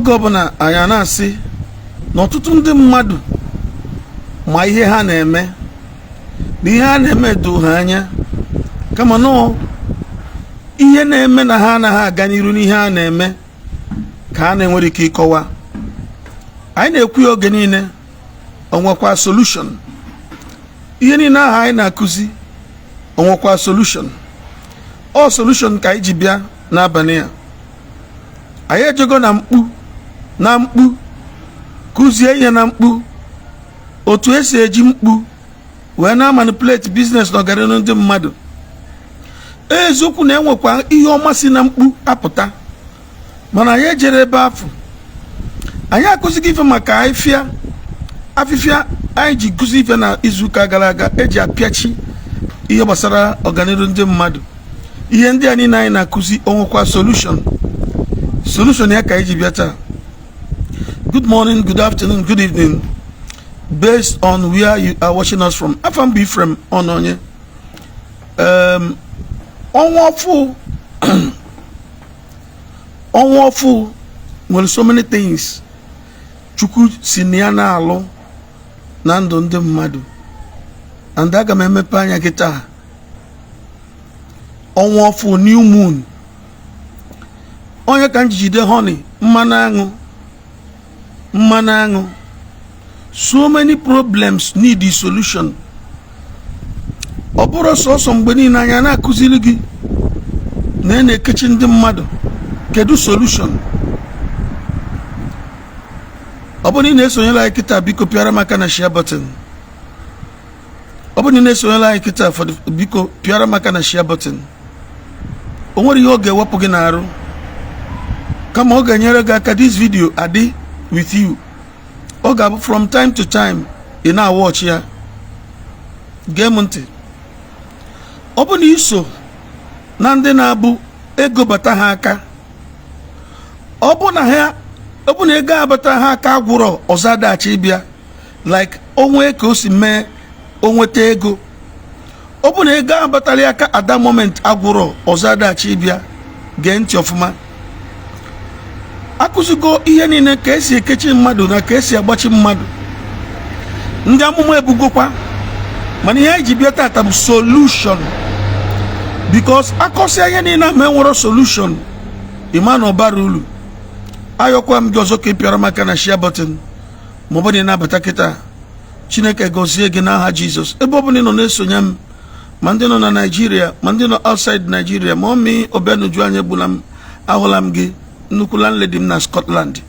Oge ọbụla anyị a na-asị na ọtụtụ ndị mmadụ ma ihe ha na-eme, na ihe ha na-eme doo ha anya, kama na ihe na-eme na ha anaghị aga n'iru n'ihe ha na-eme ka ha na-enwere ike ịkọwa. Anyị na-ekwu ya oge niile, o nwekwa solution. Ihe niile ahụ anyị na-akụzi, o nwekwa solution. Ọ solution ka anyị ji bịa n'abalị a. Anyị ejego na mkpu na mkpu kụzie ihe na mkpu, otu esi eji mkpu wee na-manipulate business na ọganihu ndị mmadụ. Eziokwu na enwekwa ihe ọma si na mkpu apụta, mana anyị ejere ebe afụ. Anyị akụzighị ife maka afịfịa afịfịa anyị ji kụzi ife na izuụka gara aga eji apịachi ihe gbasara ọganihu ndị mmadụ. Ihe ndị a niile anyị na-akụzi, onwekwa solution. Solution ya ka anyị ji bịa taa. Good morning, good afternoon, good evening, based on where you are watching us from. Afa m bụ Ephraim Ọnọnye. Ọnwa ọfụ, ọnwa ọfụ nwere so many things Chukwu si na ya na-alụ na ndụ ndị mmadụ, and aga m emepe anya gị taa. Ọnwa ọfụ, new moon, onye ka m ji jide honey, mmanụ aṅụ, mmanụ aṅụ. So many problems need a solution. Ọ bụrụ sọsọ mgbe niile anya na-akụziri gị na ị na-ekechi ndị mmadụ, kedu solution? Ọ bụrụ na ị na-esonyere anyị kịta, biko pịara m aka na share button. Ọ bụrụ na ị na-esonyere anyị kịta, biko pịara m aka na share button. O nwere ihe ọ ga-ewepụ gị n'arụ, kama ọ ga-enyere gị aka. This video adị with you, ọ ga-abụ from time to time ị na-awatch ya. Gee m ntị, ọ bụ na iso na ndị na-abụ ego bata ha aka, ọ bụ na ha, ọ bụ na ego abata ha aka agwụrọ ọzọ adachi ịbịa, like onwe ka o si mee o nweta ego, ọ bụ na ego abatara ya aka at that moment agwụrọ ọzọ adachi ịbịa. Gee ntị ọfụma. Akụzigo ihe niile ka esi ekechi mmadụ na ka esi agbachi mmadụ. Ndị amụma ebugokwa, mana ihe anyị ji bịa tata bụ solution, because akọsịa ihe niile ma enwere solution, ịma na ọbara ulu. Ayọkwa m gị ọzọ ka ị pịara m aka na share button, ma ọ bụ na ị na-abata kịta. Chineke gọzie gị n'aha Jizọs. Ebe ọ bụla ị nọ na-esonye m, ma ndị nọ na Naijiria, ma ndị nọ outside Naijiria, ma ọmị obianuju anya egbula m, ahụla m gị, nnukwu landlady m na Scotland.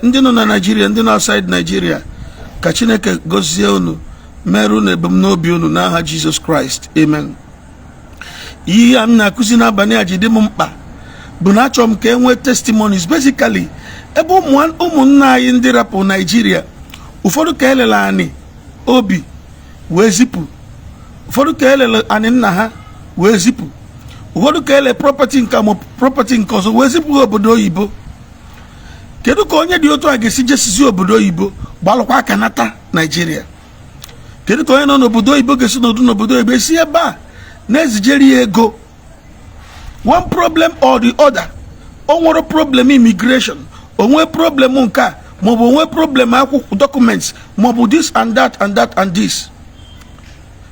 Ndị nọ na Naijiria, ndị nọ outside Naijiria, ka Chineke gọzie unu, mere unu ebumnobi unu n'aha Jizọs Kraịst, amen. Ihe a m na-akụzi n'abalị a ji dị m mkpa bụ na achọrọ m ka e nwee testimonies, basically ebe ụmụnna anyị ndị rapụ Naijiria, ụfọdụ ka elele anị obi wee zipụ, ụfọdụ ka elele anị nna ha wee zipụ, ụfọdụ ka ele property nke ma property nke ọzọ wee zipụ ha obodo oyibo. Kedu ka onye dị otu a ga-esi jesizi obodo oyibo gbalụkwa aka nata Naijiria? Kedu ka onye nọ n'obodo oyibo ga-esi n'ọdụ n'obodo oyibo esi ebe a na-ezijeri ya ego? One problem or the other, o nwere problem immigration, o nwee problem nke a, maọbụ onwe problem akwụkwọ documents, maọbụ this and that and that and this.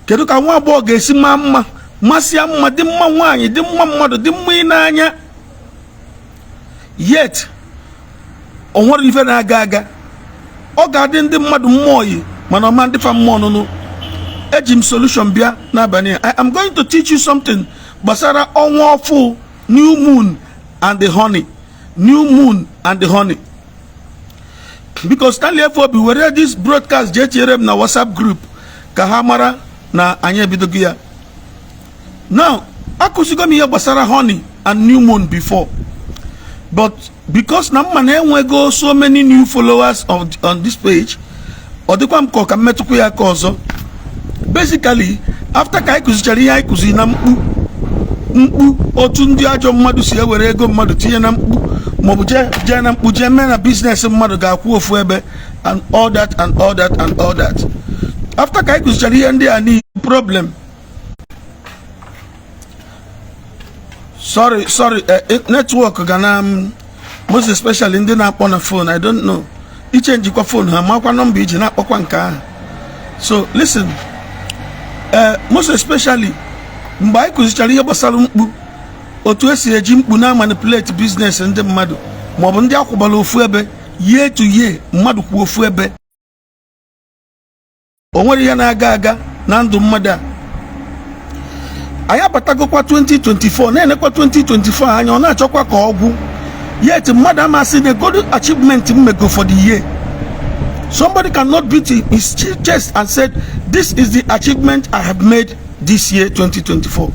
Kedu ka nwa agbọghọ ga-esi maa mma, masịa mma, dị mma nwaanyị, dị mma mmadụ, dị mma ịnanya, yet o nwere ife na-aga aga? Ọ ga-adị ndị mmadụ mmụọ yi, mana ọma ndị fa mmụọ nụnụ. Eji m solution bịa n'abalị a. I am going to teach you something gbasara ọnwa ọfụ, new moon and the honey, new moon and the honey, because Stanley Efobi were this broadcast jee tinyere m na WhatsApp group ka ha mara na anyị ebidogo ya. Now, akụzigo m ihe gbasara honey and new moon before, but because na mma na enwego so many new followers on this page, ọ dịkwa m ka ọ ka m metụkwa ya aka ọzọ. Basically, after ka anyị kụzichara ihe anyị kụziri na mkpu mkpu, otu ndị ajọ mmadụ si ewere ego mmadụ tinye na mkpu, maọbụ jee jee na mkpu jee mee na business mmadụ ga-akwụ ofu ebe, and all that and all that and all that, after ka anyị kụzichara ihe ndị a niile, problem, sorry, sorry, network ga na m Most especially ndị na-akpọ na phone, I don't know, ichenjikwa phone ha, makwa nọmba iji na-akpọkwa nke ahụ. So listen, ee, most especially mgbe anyị kụzichara ihe gbasara mkpu, otu esi eji mkpu na manipulate business ndị mmadụ, maọbụ ndị akwụbara ofu ebe year to year, mmadụ kwuo ofu ebe, o nwere ihe na-aga aga na ndụ mmadụ a. Anyị abatagokwa 2024, na-enekwa 2024 anya, ọ na-achọkwa ka ọ gwụ. Yet mmadụ amasị na good achievement m mego for the year. Somebody cannot beat his chest and said, "This is the achievement I have made this year 2024."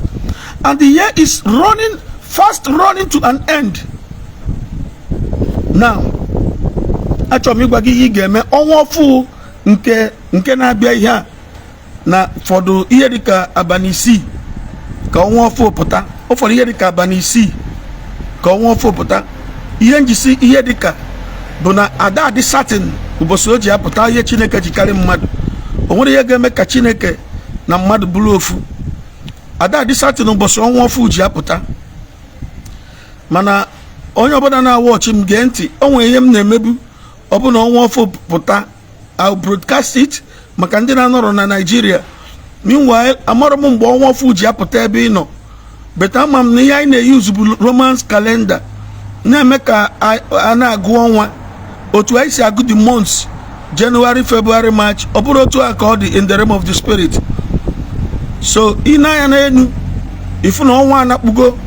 And the year is running fast, running to an end now. Achọrọ m ịgwa gị ihe ị ga-eme ọnwa ọfụ nke na-abịa. Ihe a na fọdụ ihe dịka abalị 6 ka ọnwa ọfụ pụta. Ọ fọrọ ihe dịka abalị 6 ka ọnwa ọfụ pụta. Ihe njisi ihe dịka bụ na ada adị certain ụbọchị o ji apụta. Ihe Chineke jikarị mmadụ, o nwere ihe ga-eme ka Chineke na mmadụ bụrụ ofu. Ada adị certain ụbọchị ọnwa ọfụ ji apụta. Mana onye ọbụla na-awa ọchị m, gee ntị. O nwere ihe m na-emebu. Ọ bụ na ọnwa ọfụ pụta, I'll broadcast it maka ndị na-anọrọ na Nigeria. Meanwhile, amarọ m mgbe ọnwa ọfụ ji apụta ebe ị nọ, but ama m na ihe anyị na-eyuzu bụ Romans calendar, na-eme ka a na-agụ ọnwa otu anyị si agụ the months, January, February, March. Ọ bụrụ otu a ka ọ dị in the realm of the spirit. So ị na-anya n'elu, ifu na ọnwa anakpugo,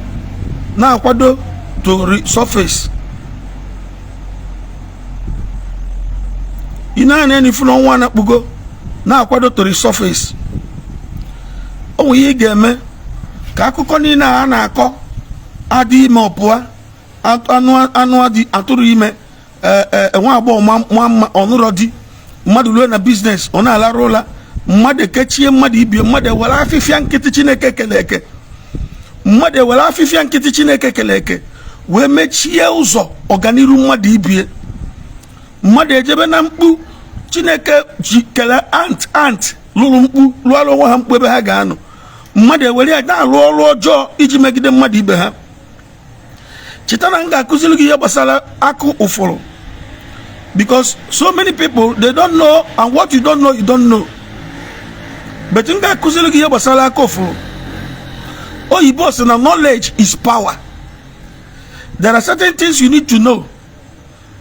na-akwado to resurface. Ị na-anya n'elu, ifu na ọnwa anakpugo, na-akwado to resurface. O nwere ihe ị ga-eme ka akụkọ niile a na-akọ adị ime ọpụa anụ anụ adị atụrụ ime. Ee, nwa agbọghọ nwa mma ọnụrọ di, mmadụ ruo na business, ọ na-alarụ ụla, mmadụ ekechie mmadụ ibie, mmadụ ewere afịfịa nkịtị Chineke kele eke, mmadụ ewere afịfịa nkịtị Chineke kele eke wee mechie ụzọ ọganiru mmadụ ibie, mmadụ ejebe na mkpu Chineke ji kele ant lụrụ mkpu, lụọrọ onwe ha mkpu ebe ha ga-anọ. Mmadụ ewere ya na-alụ ọrụ ọjọọ iji megide mmadụ ibe ha. Cheta na m ga-akụziri gị ihe gbasara akụ ụfụrụ, because so many people, they don't know, and what you don't know, you don't know. But m ga-akụziri gị ihe gbasara akụ ụfụrụ. Oyibo sị na knowledge is power. There are certain things you need to know,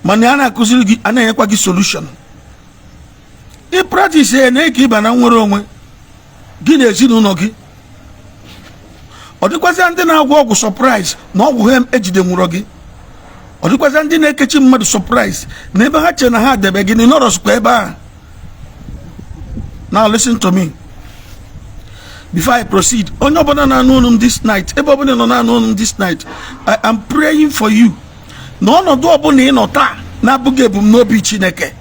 mana a na-akụziri gị, a na-enyekwa gị solution. Ị practice ya, na ka ịba na nwere onwe gị na ezinụlọ gị. Ọ dịkwazịa ndị na-agwọ ọgwụ surprise na ọgwụ ha ejide nwụrọ gị. Ọ dịkwazịa ndị na-ekechi mmadụ surprise na ebe ha chere na ha debe gị na ịnọrọsịkwa ebe a. Now listen to me before I proceed. Onye ọbụla na-anụ olu m this night, ebe ọbụla nọ na-anụ olu m this night, I am praying for you na ọnọdụ ọbụla ị nọ taa na-abụghị ebumnobi Chineke,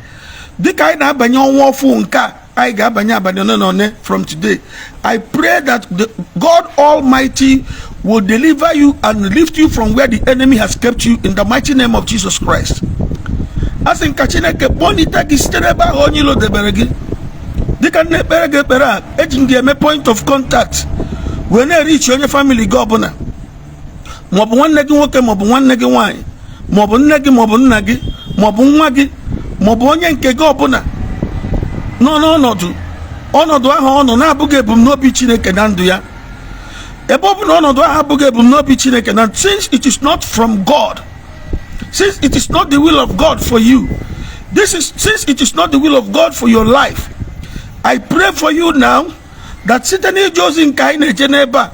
dịka anyị na-abanye ọnwa ọfụ nke a, anyị ga-abanye abalị one na one from today, I pray that the God Almighty will deliver you and lift you from where the enemy has kept you in the mighty name of Jesus Christ. A sị nka Chineke kpọlite gị site n'ebe ahụ onye ilo debere gị. Dịka m na-ekpere gị ekpere a, eji m gị eme point of contact wee na-erichi onye family gị ọbụla, maọbụ nwanne gị nwoke, maọbụ nwanne gị nwaanyị, maọbụ nne gị, maọbụ nna gị, maọbụ nwa gị, maọbụ onye nke gị ọbụla nọ n'ọnọdụ ọnọdụ ahụ ọ nọ na-abụghị ebumnobi Chineke na ndụ ya. Ebe ọ bụ na ọnọdụ ahụ abụghị ebumnobi Chineke na, since it is not from God, since it is not the will of God for you, this is since it is not the will of God for your life, I pray for you now that site n'ije ozi nke anyị na-eje n'ebe a,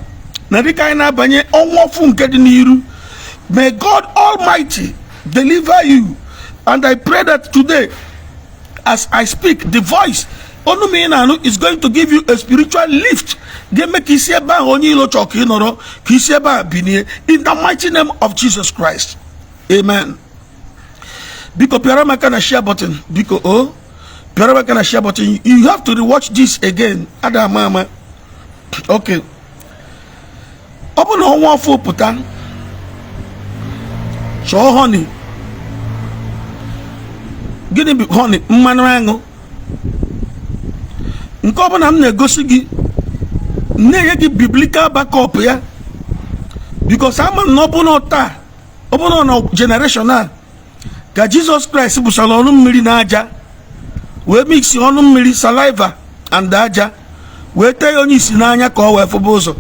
na dịka anyị na-abanye ọnwa ọfụ nke dị n'iru, may God Almighty deliver you. And I pray that today, as I speak, the voice onu m ị na-anụ is going to give you a spiritual lift ga-eme ka isi ebe ahụ onye ilo chọọ ka ị nọrọ, ka isi ebe a binie, in the mighty name of Jesus Christ, amen. Biko, pịara m aka na share button. Biko o, pịara m aka na share button. You have to rewatch this again, ada ama ama. Okay, ọ bụ na ọnwa ọfụ pụta, chọọ honey. Gịnị bụ honey? Mmanụ aṅụ. Nke ọbụla m na-egosi gị, m na-enye gị biblical backup ya, because ama m na ọ bụ na taa, ọ bụrụ na generation a Ka Jizọs Kraịst bụsara ọnụ mmiri na aja, wee mix ọnụ mmiri, saliva and aja, wee tee ya onye isi n'anya ka ọ wee fụba ụzọ,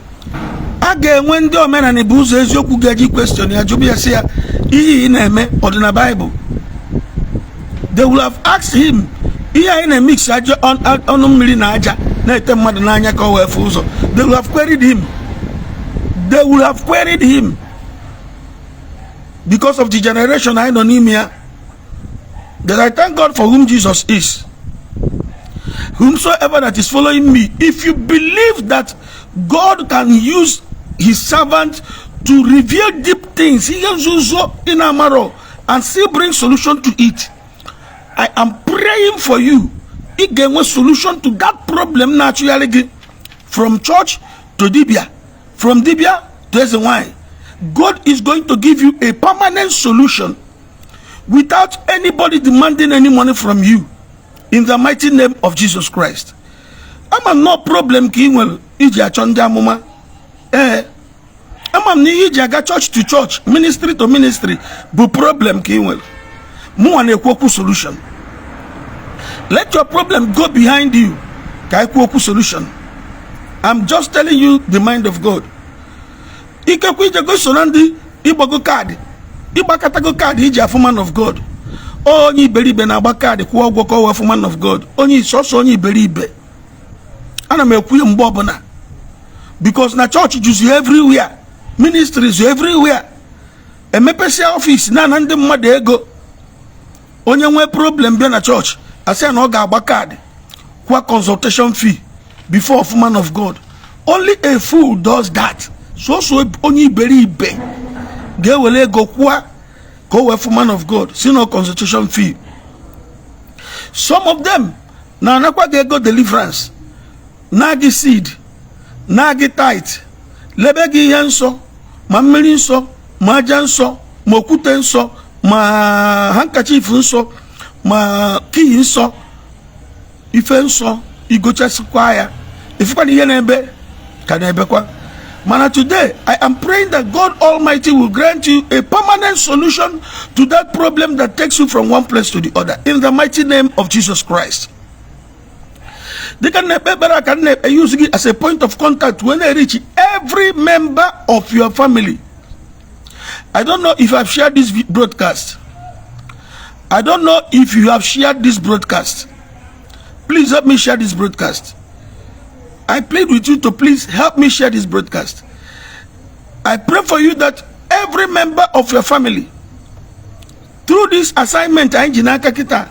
a ga-enwe ndị omenala bụ ụzọ eziokwu ga-eji question ya, jụbụ ya, sị ya, "Ihe ị na-eme, ọ dị na Baịbụl?" They will have asked him, "Ihe anyị na-emix aja, ọnụ mmiri na aja, na-ete mmadụ n'anya ka ọ wee fụ ụzọ?" They will have queried him. They will have queried him because of the generation anyị nọ n'ime ya. But I thank God for whom Jesus is. Whomsoever that is following me, if you believe that God can use his servant to reveal deep things, ihe nzuzo ị na-amarọ, and still bring solution to it, I am praying for you. Ị ga-enwe solution to that problem na-achụgharị gị from church to dibia, from dibia to eze nwanyị. God is going to give you a permanent solution without anybody demanding any money from you, in the mighty name of Jesus Christ. Ama m no problem ka ị nwere iji achọ ndị amụma. Ee, ama m na ihe iji aga church to church, ministry to ministry bụ problem ka ị nwere. Mụnwa na-ekwu okwu solution. Let your problem go behind you ka anyị kwuo okwu solution. I'm just telling you the mind of God. Ikekwe ijego so na ndị ịgbago card, ịgbakọtago card iji afụ man of God. Onye iberibe na-agba card kwụọ ụgwọ ka ọ wee fụ man of God. Onye sọsọ onye iberibe. Ana m ekwu ya mgbe ọbụla, because na chọọchị juzi everywhere, ministries everywhere, emepesịa office na-ana ndị mmadụ ego. Onye nwee problem bịa na chọọchị, asị ya na ọ ga-agba card kwa consultation fee before of man of God. Only a fool does that. Sọsọ onye iberibe ga-ewere ego kwụọ ka o wee fụ man of God, si no consultation fee. Some of them na-anakwa gị ego deliverance, na gị seed, na gị tithe, lebe gị ihe nsọ, ma mmiri nsọ, ma aja nsọ, ma okwute nsọ, ma handkerchief nsọ, ma kii nsọ, ife nsọ. Igochasikwa ya, ifukwa na ihe na-ebe ka na-ebekwa. Mana today I am praying that God Almighty will grant you a permanent solution to that problem that takes you from one place to the other, in the mighty name of Jesus Christ. Dịka m na-ekpe ekpere a, ka m na-use gị as a point of contact when I reach every member of your family. I don't know if I've shared this broadcast. I don't know if you have shared this broadcast. Please help me share this broadcast. I plead with you to please help me share this broadcast. I pray for you that every member of your family, through this assignment anyị ji n'aka kịta,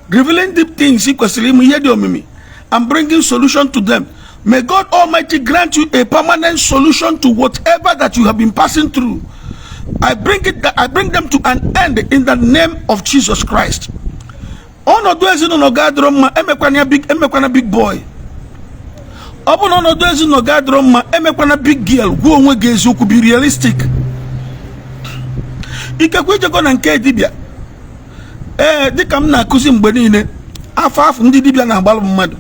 revealing deep things ị kwesịrị ịmụ, ihe dị omimi, and bringing solution to them, may God Almighty grant you a permanent solution to whatever that you have been passing through. I bring them to an end in the name of Jesus Christ. Ọnọdụ ezinụlọ ga-adịrọ mma, emekwana ya big, emekwana big boy. Ọ bụ na ọnọdụ ezinụlọ ga-adịrọ mma, emekwana big girl. Gwa onwe gị eziokwu, be realistic. Ikekwe ijego na nke dibịa. Ee, dịka m na-akụzi mgbe niile, afọ afọ ndị dibịa na-agbalụ mmadụ.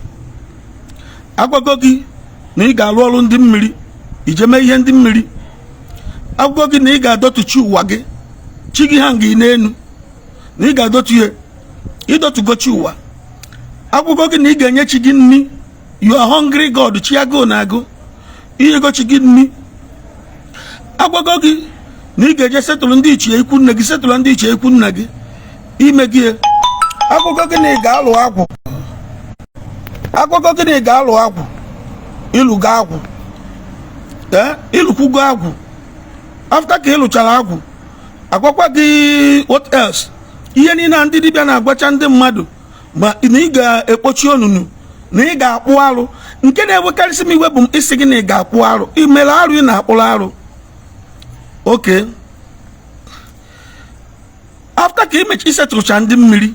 Agwago gị na ị ga-alụ ọrụ ndị mmiri, ije mee ihe ndị mmiri. Agwago gị na ị ga-adọtu chi ụwa gị, chi gị ha nga n'enu, na ị ga-adọtu ihe, ịdọtugo chi ụwa. Agwago gị na ị ga-enye chi gị nri, you are hungry God, chi agụụ na-agụ, inyego chi gị nri. Agwago gị na ị ga-eje setụlụ ndị ichie ikwu nne gị, setụlụ ndị ichie ikwu nna gị, ime gị. Agwago gị na ị ga-alụ agwụ. Agwago gị na ị ga-alụ agwụ, ịlụgo agwụ. Ee, ịlụkwugo agwụ. After ka ị lụchara agwụ, agwakwa gị what else? Ihe niile a ndị dibịa na-agwacha ndị mmadụ, ma na ị ga-ekpochi onunu, na ị ga-akpụ arụ. Nke na-ewekarịsị m iwe bụ isi gị na ị ga-akpụ arụ. Ị mere arụ, ị na-akpụrụ arụ. Okay, after ka imechi isetụrụcha ndị mmiri,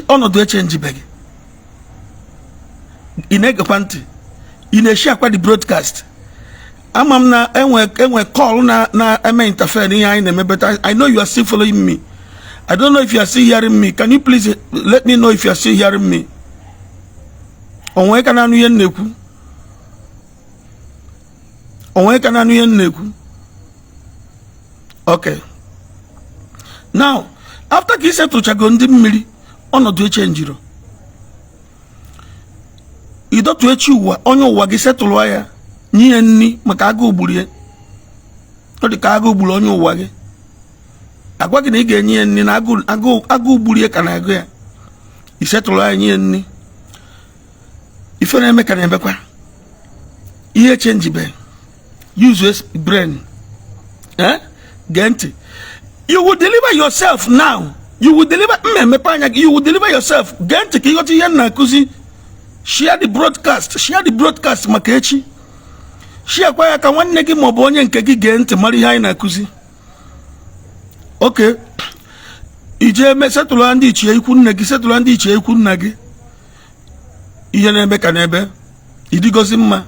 ọnọdụ echenjibeghị. Ị na-egekwa ntị? Ị na-eshi akwa the broadcast? Ama m na enwe call na na-eme interfere n'ihe anyị na-eme, but I know you are still following me. I don't know if you are still hearing me. Can you please let me know if you are still hearing me? Onwe ka na-anụ ihe m na-ekwu? Onwe ka na-anụ ihe m na-ekwu? Okay, now After ka ị setụchago ndị mmiri, ọnọdụ echenjiro. Ịdọtụ echi ụwa, onye ụwa gị, setụlụ ya, nye ya nri maka agụụ gburu ya. Ọ dị ka agụụ gburu onye ụwa gị, agwa gị na ị ga-enye ya nri na agụụ gburu ya ka na-agụ ya. Isetụlụ ya, nye ya nri, ife na-eme ka na-emekwa, ihe chenjibe. Use brain, eh? Gee ntị. You will deliver yourself now. You will deliver. Mma emepe anya gị. You will deliver yourself. Gee ntị ka ịghọta ihe m na-akụzi. Share the broadcast, share the broadcast maka echi. Share ya ka nwanne gị maọbụ onye nke gị gee ntị mara ihe anyị na-akụzi. Oke ije eme, setụlụ ndị ichie ikwu nne gị, setụlụ ndị ichie ikwu nna gị, ihe na-eme ka n'ebe ịdịgozi mma,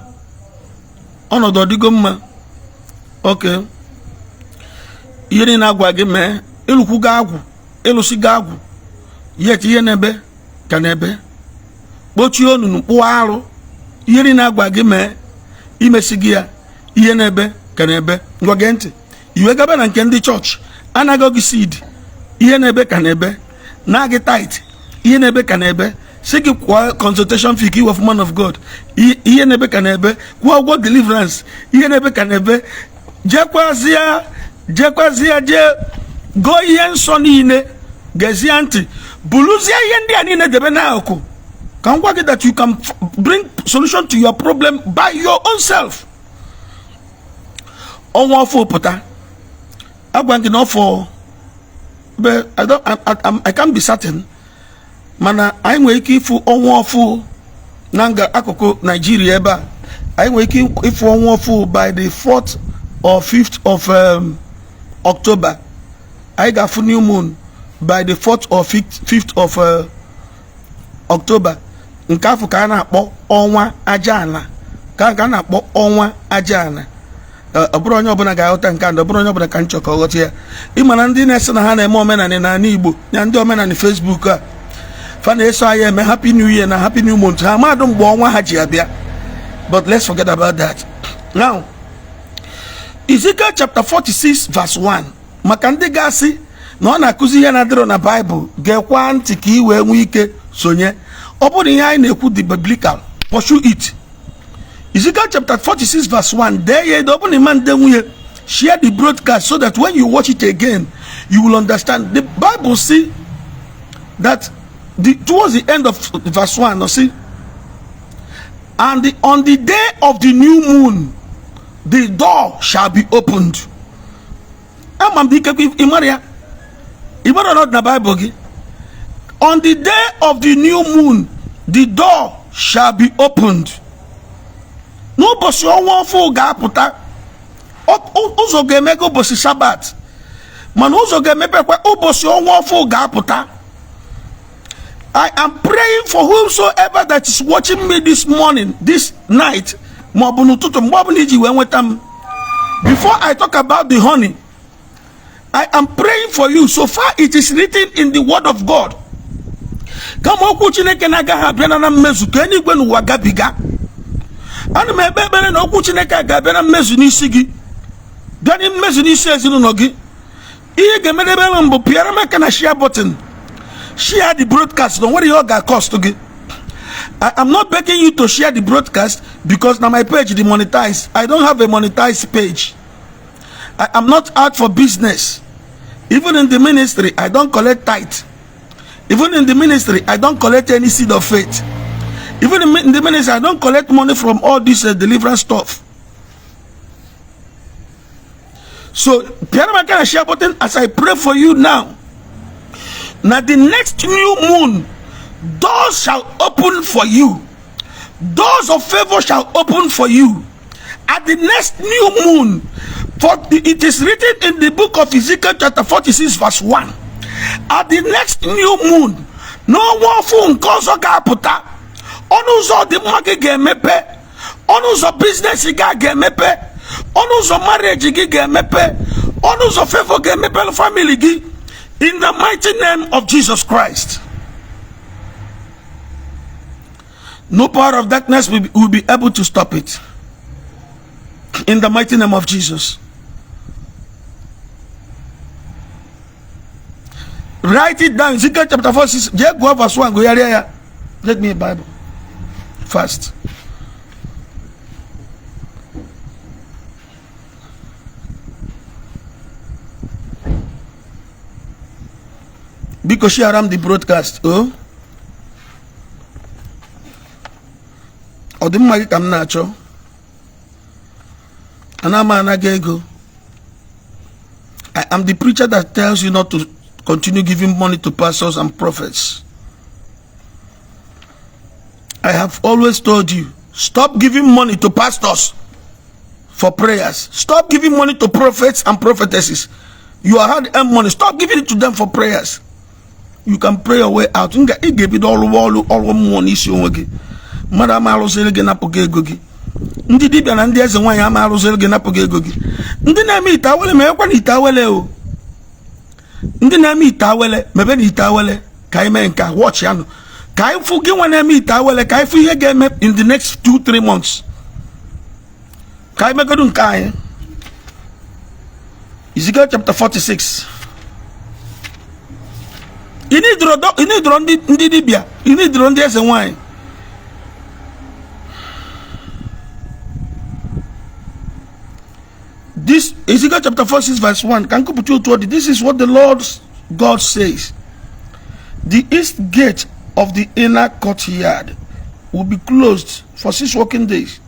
ọnọdụ ọdịgo mma. Oke ihe niile agwa gị mee, ịlụkwugo agwụ, ịlụsigo agwụ, yet ihe na-ebe ka na-ebe. Kpochie onunu, kpụọ arụ, ihe niile agwa gị mee, imesi gị ya, ihe na-ebe ka na-ebe. Ngwa, gee ntị. Iwe gaba na nke ndị chọọchị, anaghị gị seed, ihe na-ebe ka na-ebe. Na gị tithe, ihe na-ebe ka na-ebe. Si gị kwụọ consultation fee ka iwe man of God, ihe na-ebe ka na-ebe. Kwụọ ụgwọ deliverance, ihe na-ebe ka na-ebe. Jekwazịa, jekwazịa, jee gụọ ihe nsọ niile. Gezie ntị. Buluzie ihe ndị a niile debe n'akụkụ ka m gwa gị that you can bring solution to your problem by your own self. Ọnwa ọfụ pụta, agwa gị na ọfọ but I don't I can't be certain, mana anyị nwere ike ịfụ ọnwa ọfụ na nga akụkụ Naijiria ebe a. Anyị nwere ike ịfụ ọnwa ọfụ by the 4th or 5th of October. Anyị ga-afụ new moon by the 4th or 5th of October. Nke afọ ka a na-akpọ ọnwa aja ala, ka a na-akpọ ọnwa aja ala. Ọ bụrụ onye ọbụla ga-aghọta nke a, ọ bụrụ onye ọbụla ka m chọ ka ọ ghọta ya. Ịma na ndị na-ese na ha na-eme omenanị n'ala Igbo ya, ndị omenanị Facebook a, fa na-eso anyị eme happy new year na happy new month, ha amadụ mgbe ọnwa ha ji abịa. But let's forget about that now. Ezekiel chapter 46 verse 1, maka ndị ga-asị na ọ na-akụzi ihe na-adịrọ na Baịbụl, gekwa ntị ka ị wee nwee ike sonye. Ọ bụrụ ihe anyị na-ekwu dị biblical, pursue it. Ezekiel chapter 46 verse 1, dee ya ede. Ọ bụrụ na ịma nde nwunye, share the broadcast so that when you watch it again, you will understand. The Bible say that towards the end of verse 1, see, and on the day of the new moon, the door shall be opened. Ama m dị ikekwe ịmara ya, ịmara na ọ dị na Bible gị. On the day of the new moon, the door shall be opened. N'ụbọchị ọnwa ọfụ ga-apụta, ụzọ ga-emega ụbọchị Sabbath, mana ụzọ ga-emepekwa ụbọchị ọnwa ọfụ ga-apụta. I am praying for whomsoever that is watching me this morning, this night, ma ọ bụ n'ụtụtụ, mgbe ọbụla iji wee nweta m. Before I talk about the honey, I am praying for you. So far it is written in the word of God. Kama okwu Chineke na-agaghị abịa na mmezu ka eluigwe n'ụwa gabiga. Ana m ekpe ekpere na okwu Chineke ga-abịa na mmezu n'isi gị, bịa na mmezu n'isi ezinụlọ gị. Ihe ga-emedebe m bụ pịara m aka na share button, share the broadcast, na nwere ihe ọ ga-cost gị. I am not begging you to share the broadcast because na my page dey monetize. I don't have a monetized page. I am not out for business. Even in the ministry, I don't collect tithe. Even in the ministry, I don't collect any seed of faith. Even in the ministry, I don't collect money from all this deliverance stuff. So, pịara m aka na share button as I pray for you now. Now, the next new moon, doors shall open for you. Doors of favor shall open for you. At the next new moon, for it is written in the book of Ezekiel chapter 46 verse 1. At the next new moon, n'ọnwa ọfụ nke ọzọ ga-apụta, ọnụ ụzọ dị mma gị ga-emepe, ọnụ ụzọ business gị ga-emepe, ọnụ ụzọ marriage gị ga-emepe, ọnụ ụzọ favor ga-emepe family gị, in the mighty name of Jesus Christ. No power of darkness will be able to stop it. In the mighty name of Jesus. Write it down. Ezekiel chapter 46. Jee gụọ verse 1 gụgharịa ya. Get me a Bible. Fast. Biko share am the broadcast. Oh. Ọ dị mma gị ka m na-achọ. Ana m anaghị ego. I am the preacher that tells you not to continue giving money to pastors and prophets. I have always told you, stop giving money to pastors for prayers. Stop giving money to prophets and prophetesses. Your hard-earned money, stop giving it to them for prayers. You can pray your way out. Ị ga-ebido ọrụ ọrụ ọrụ mmụọ n'isi onwe gị. Mmadụ ama arụsịrị gị napụ gị ego gị. Ndị dibịa na ndị eze nwaanyị ama arụsịrị gị napụ gị ego gị. Ndị na-eme ite awele mebekwa na ite awele o. Ndị na-eme ite awele mebe na ite awele ka anyị mee nke a watch ya nụ. Ka anyị fụ gị nwa na-eme ite awele ka anyị fụ ihe ga-eme in the next 2-3 months. Ka anyị megodu nke anyị. Ezekiel chapter 46. Ị nidoro ndị dibịa, ị nidoro ndị eze nwanyị. This Ezekiel chapter 46 verse 1. Can you put you to this is what the Lord God says. The east gate of the inner courtyard will be closed for 6 working days,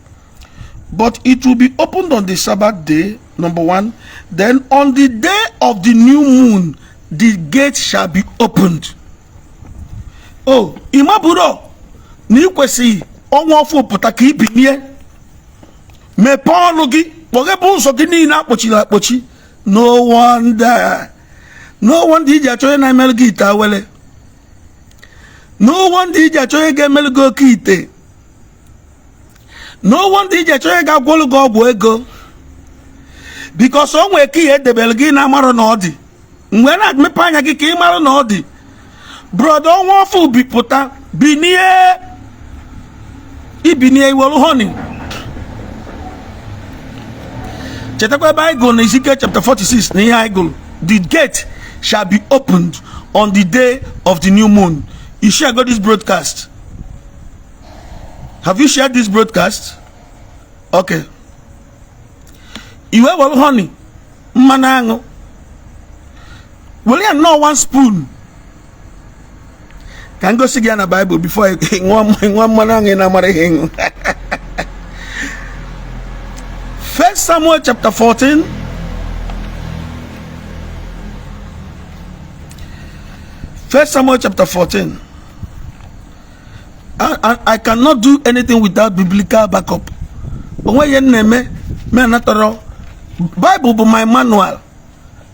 but it will be opened on the Sabbath day, number 1. Then on the day of the new moon, the gate shall be opened. Oh, imaburo na ikwesịghị ọnwa ọfụ pụta ka ibinie mepee ọnụ gị kpọghebe ụzọ gị niile akpọchiri akpọchi. No wonder, no wonder iji achọ onye na-emelụ gị ite awele. No wonder iji achọ onye ga-emelụ gị oke ite. No wonder iji achọ onye ga-agwọlụ gị ọgwụ ego. Because o nwere ka ihe edebere gị na-amarụ na ọ dị. Mgbe na-emepe anya gị ka ị marụ na ọ dị. Brother, ọnwa ọfụ bipụta binie ibinie iwelu honey. Chetakwa ebe anyị gụrụ na Ezekiel chapter 46 na ihe anyị gụrụ. The gate shall be opened on the day of the new moon. You share got this broadcast. Have you shared this broadcast? Okay. Iwe welu honey, mmanụ aṅụ. Were ya nnọọ 1 spoon. Ka m gosi gị ya na Bible before ị ṅụọ mmanụ aṅụ ị na-amara ihe ịṅụ. 1 Samuel chapter 14. 1 Samuel chapter 14. I cannot do anything without biblical backup. Onwe ihe m na-eme me anatọrọ. Bible bụ my manual.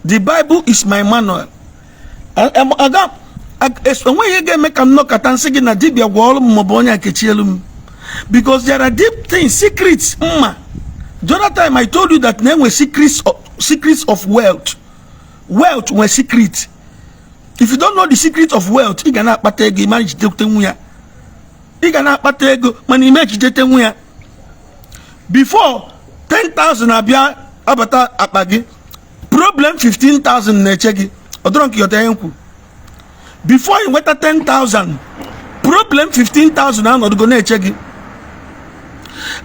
The Bible is my manual. Onwe ihe ga-eme ka m nọkọta nsị gị na dibịa gwọọrụ m maọbụ onye akechielu m. Because there are deep things, secrets mma. The other time I told you that na enwe secrets of wealth. Wealth nwere secret. If you don't know the secret of wealth, ị ga na-akpata ego ịma ejidete nwu ya. Ị ga na-akpata ego mana ime ejidete nwu ya. Before 10,000 abịa abata akpa gị, problem 15,000 na-eche gị. Ọ dọrọ nke yọta ihe m kwuru. Before you nweta 10,000, problem 15,000 anọdụgo na-eche gị.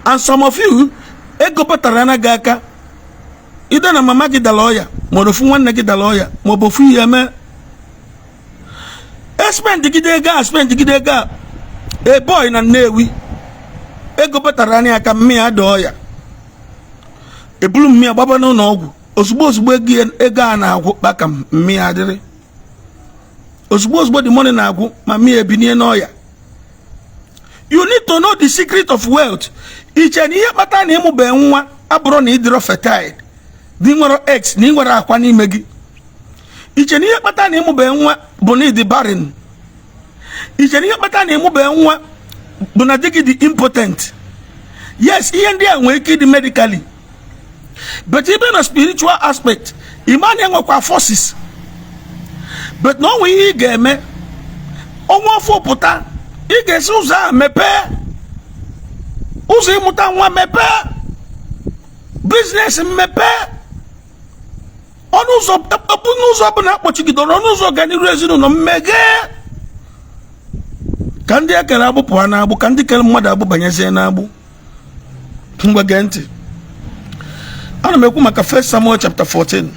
And some of you, ego batara anaghị aka. Ide na mama gị dara ọya, ma ọ ofu nwanne gị dara ọya, ma ọ bụ ofu ihe mee. Espendgide ego a, spendgide ego a. A boy na Nnewi, ego batara anya aka mmịa ada ọya. Eburu mmịa gbaba n'ụlọ ọgwụ. Ozugbo ozugbo ego a na-agwụ kpaka mmịa adịrị. Ozugbo ozugbo the money na-agwụ ma mmịa ebinie n'ọya. You need to know the secret of wealth. Iche na ihe kpatara na ịmụbe nwa abụrụ na ịdịrọ fertile, na ị nwere eggs, na ị nwere akwa n'ime gị. Iche na ihe kpatara na ịmụbe nwa bụ na ịdị barren. Iche na ihe kpatara na ịmụbe nwa bụ na di gị dị impotent. Yes, ihe ndị a nwere ike ịdị medically, but even na spiritual aspect, ịma na enwekwa forces. But na onwe ihe ị ga-eme ọnwa ọfụ pụta, ị ga-esi ụzọ a mepee ụzọ ịmụta nwa, mepee business, mepee ọnụ Ọnụ ụzọ, ọnụ ụzọ ọbụla akpọchigidere ọnụ ụzọ ọganiru ezinụlọ, mmeghe ka ndị ekere agbụ pụọ n'agbụ, ka ndị kere mmadụ agbụ banyezie n'agbụ. Ngwa, gee ntị. Ana m ekwu maka 1 Samuel chapter 14.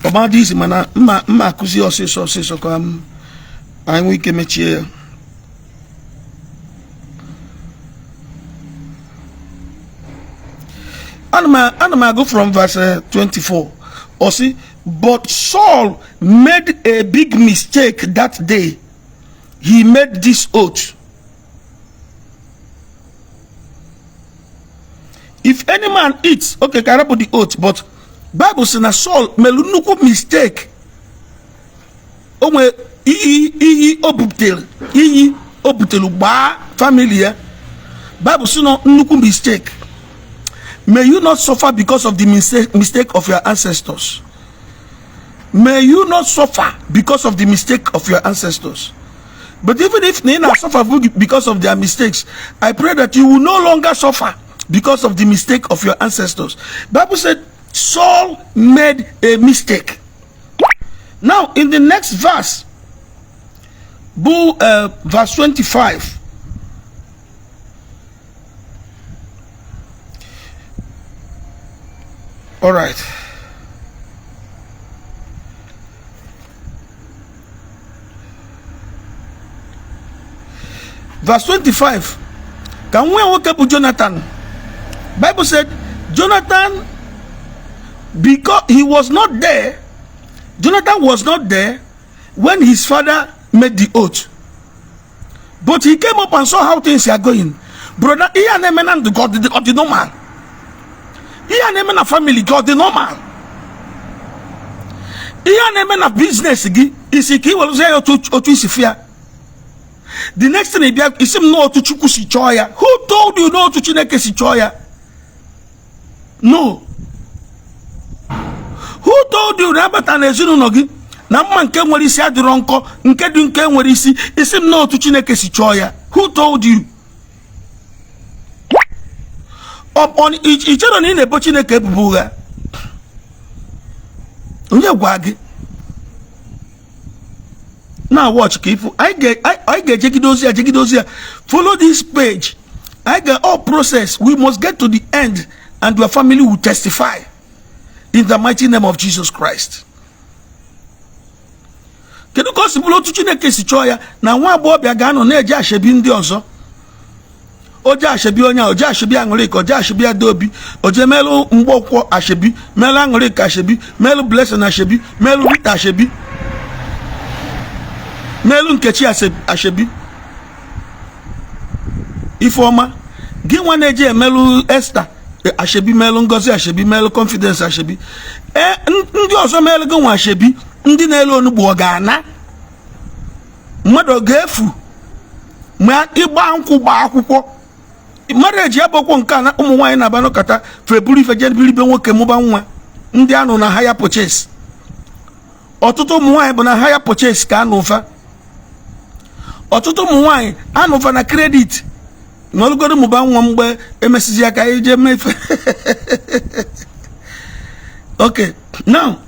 Ọmadị isi, mana mma mma akụzi ọsịsọ ọsịsọ ka m anyị nwee ike mechie ya. Ana m agụ from verse 24. Ọ sị, "But Saul made a big mistake that day. He made this oath: If any man eats..." Okay, ka arapụ the oath, but Bible sị na Saul mere nnukwu mistake. O nwee iyi, iyi o butere, iyi o butere gbaa family ya. Bible sị na nnukwu mistake. May you not suffer because of the mistake of your ancestors. May you not suffer because of the mistake of your ancestors. But even if na suffer because of their mistakes, I pray that you will no longer suffer because of the mistake of your ancestors. Bible said Saul made a mistake. Now, in the next verse, bụ verse 25. All right. Verse 25. Ka nwa ya nwoke bụ Jonathan. Bible said Jonathan, because he was not there, Jonathan was not there when his father made the oath. But he came up and saw how things are going. Brother, ihe a na-eme na ndụ gị, ọ dị normal? Ihe a na-eme na family gị, ọ dị normal? Ihe a na-eme na business gị, isi ka ị werezie ya otu isi fịa, the next thing ị bịa isi m n'otu Chukwu si chọọ ya. Who told you n'otu Chineke si chọọ ya? No. Who told you na abata na ezinụlọ gị na mma nke nwere isi adịrọ nkọ, nke dị nke nwere isi, isi m n'otu Chineke si chọọ ya? Who told you? Ị chere na ị na-ebo Chineke ebubo ụgha? Onye gwa gị na watch ka ifu? Anyị ga-ejegide ozi ya, jegide ozi ya. Follow this page. Anyị ga all process, we must get to the end, and your family will testify in the mighty name of Jesus Christ. Kedu ka o si bụrụ otu Chineke si chọọ ya na nwa agbọghọbịa ga-anọ na-eje ashebi ndị ọzọ? Oje ashebi onye a, oje ashebi Aṅụrịka, oje ashebi Adaobi, oje melụ Mgbọkwọ ashebi, melụ Aṅụrịka ashebi, melụ Blessing ashebi, melụ Rita ashebi, melụ Nkechi ashebi, Ifeọma. Gị nwa na-eje emelụ Esther ashebi, melụ Ngozi ashebi, melụ Confidence ashebi, ee, ndị ọzọ melụ gị nwa ashebi, ndị na-elu onugbu ọ ga-ana? Mmadụ ọ ga-efu ma ịgba nkwụ, gbaa akwụkwọ? Mmadụ eji abụkwọ nke a na ụmụ nwaanyị na-aba nọkọta feburu ife je biribe nwoke, mụba nwa. Ndị anụ na hire purchase, ọtụtụ ụmụ nwaanyị bụ na hire purchase ka anụ ụfa. Ọtụtụ ụmụ nwaanyị anụ ụfa na credit na ọlụgodo mụba nwa. Mgbe emesizi aka ije mefe. Okay, now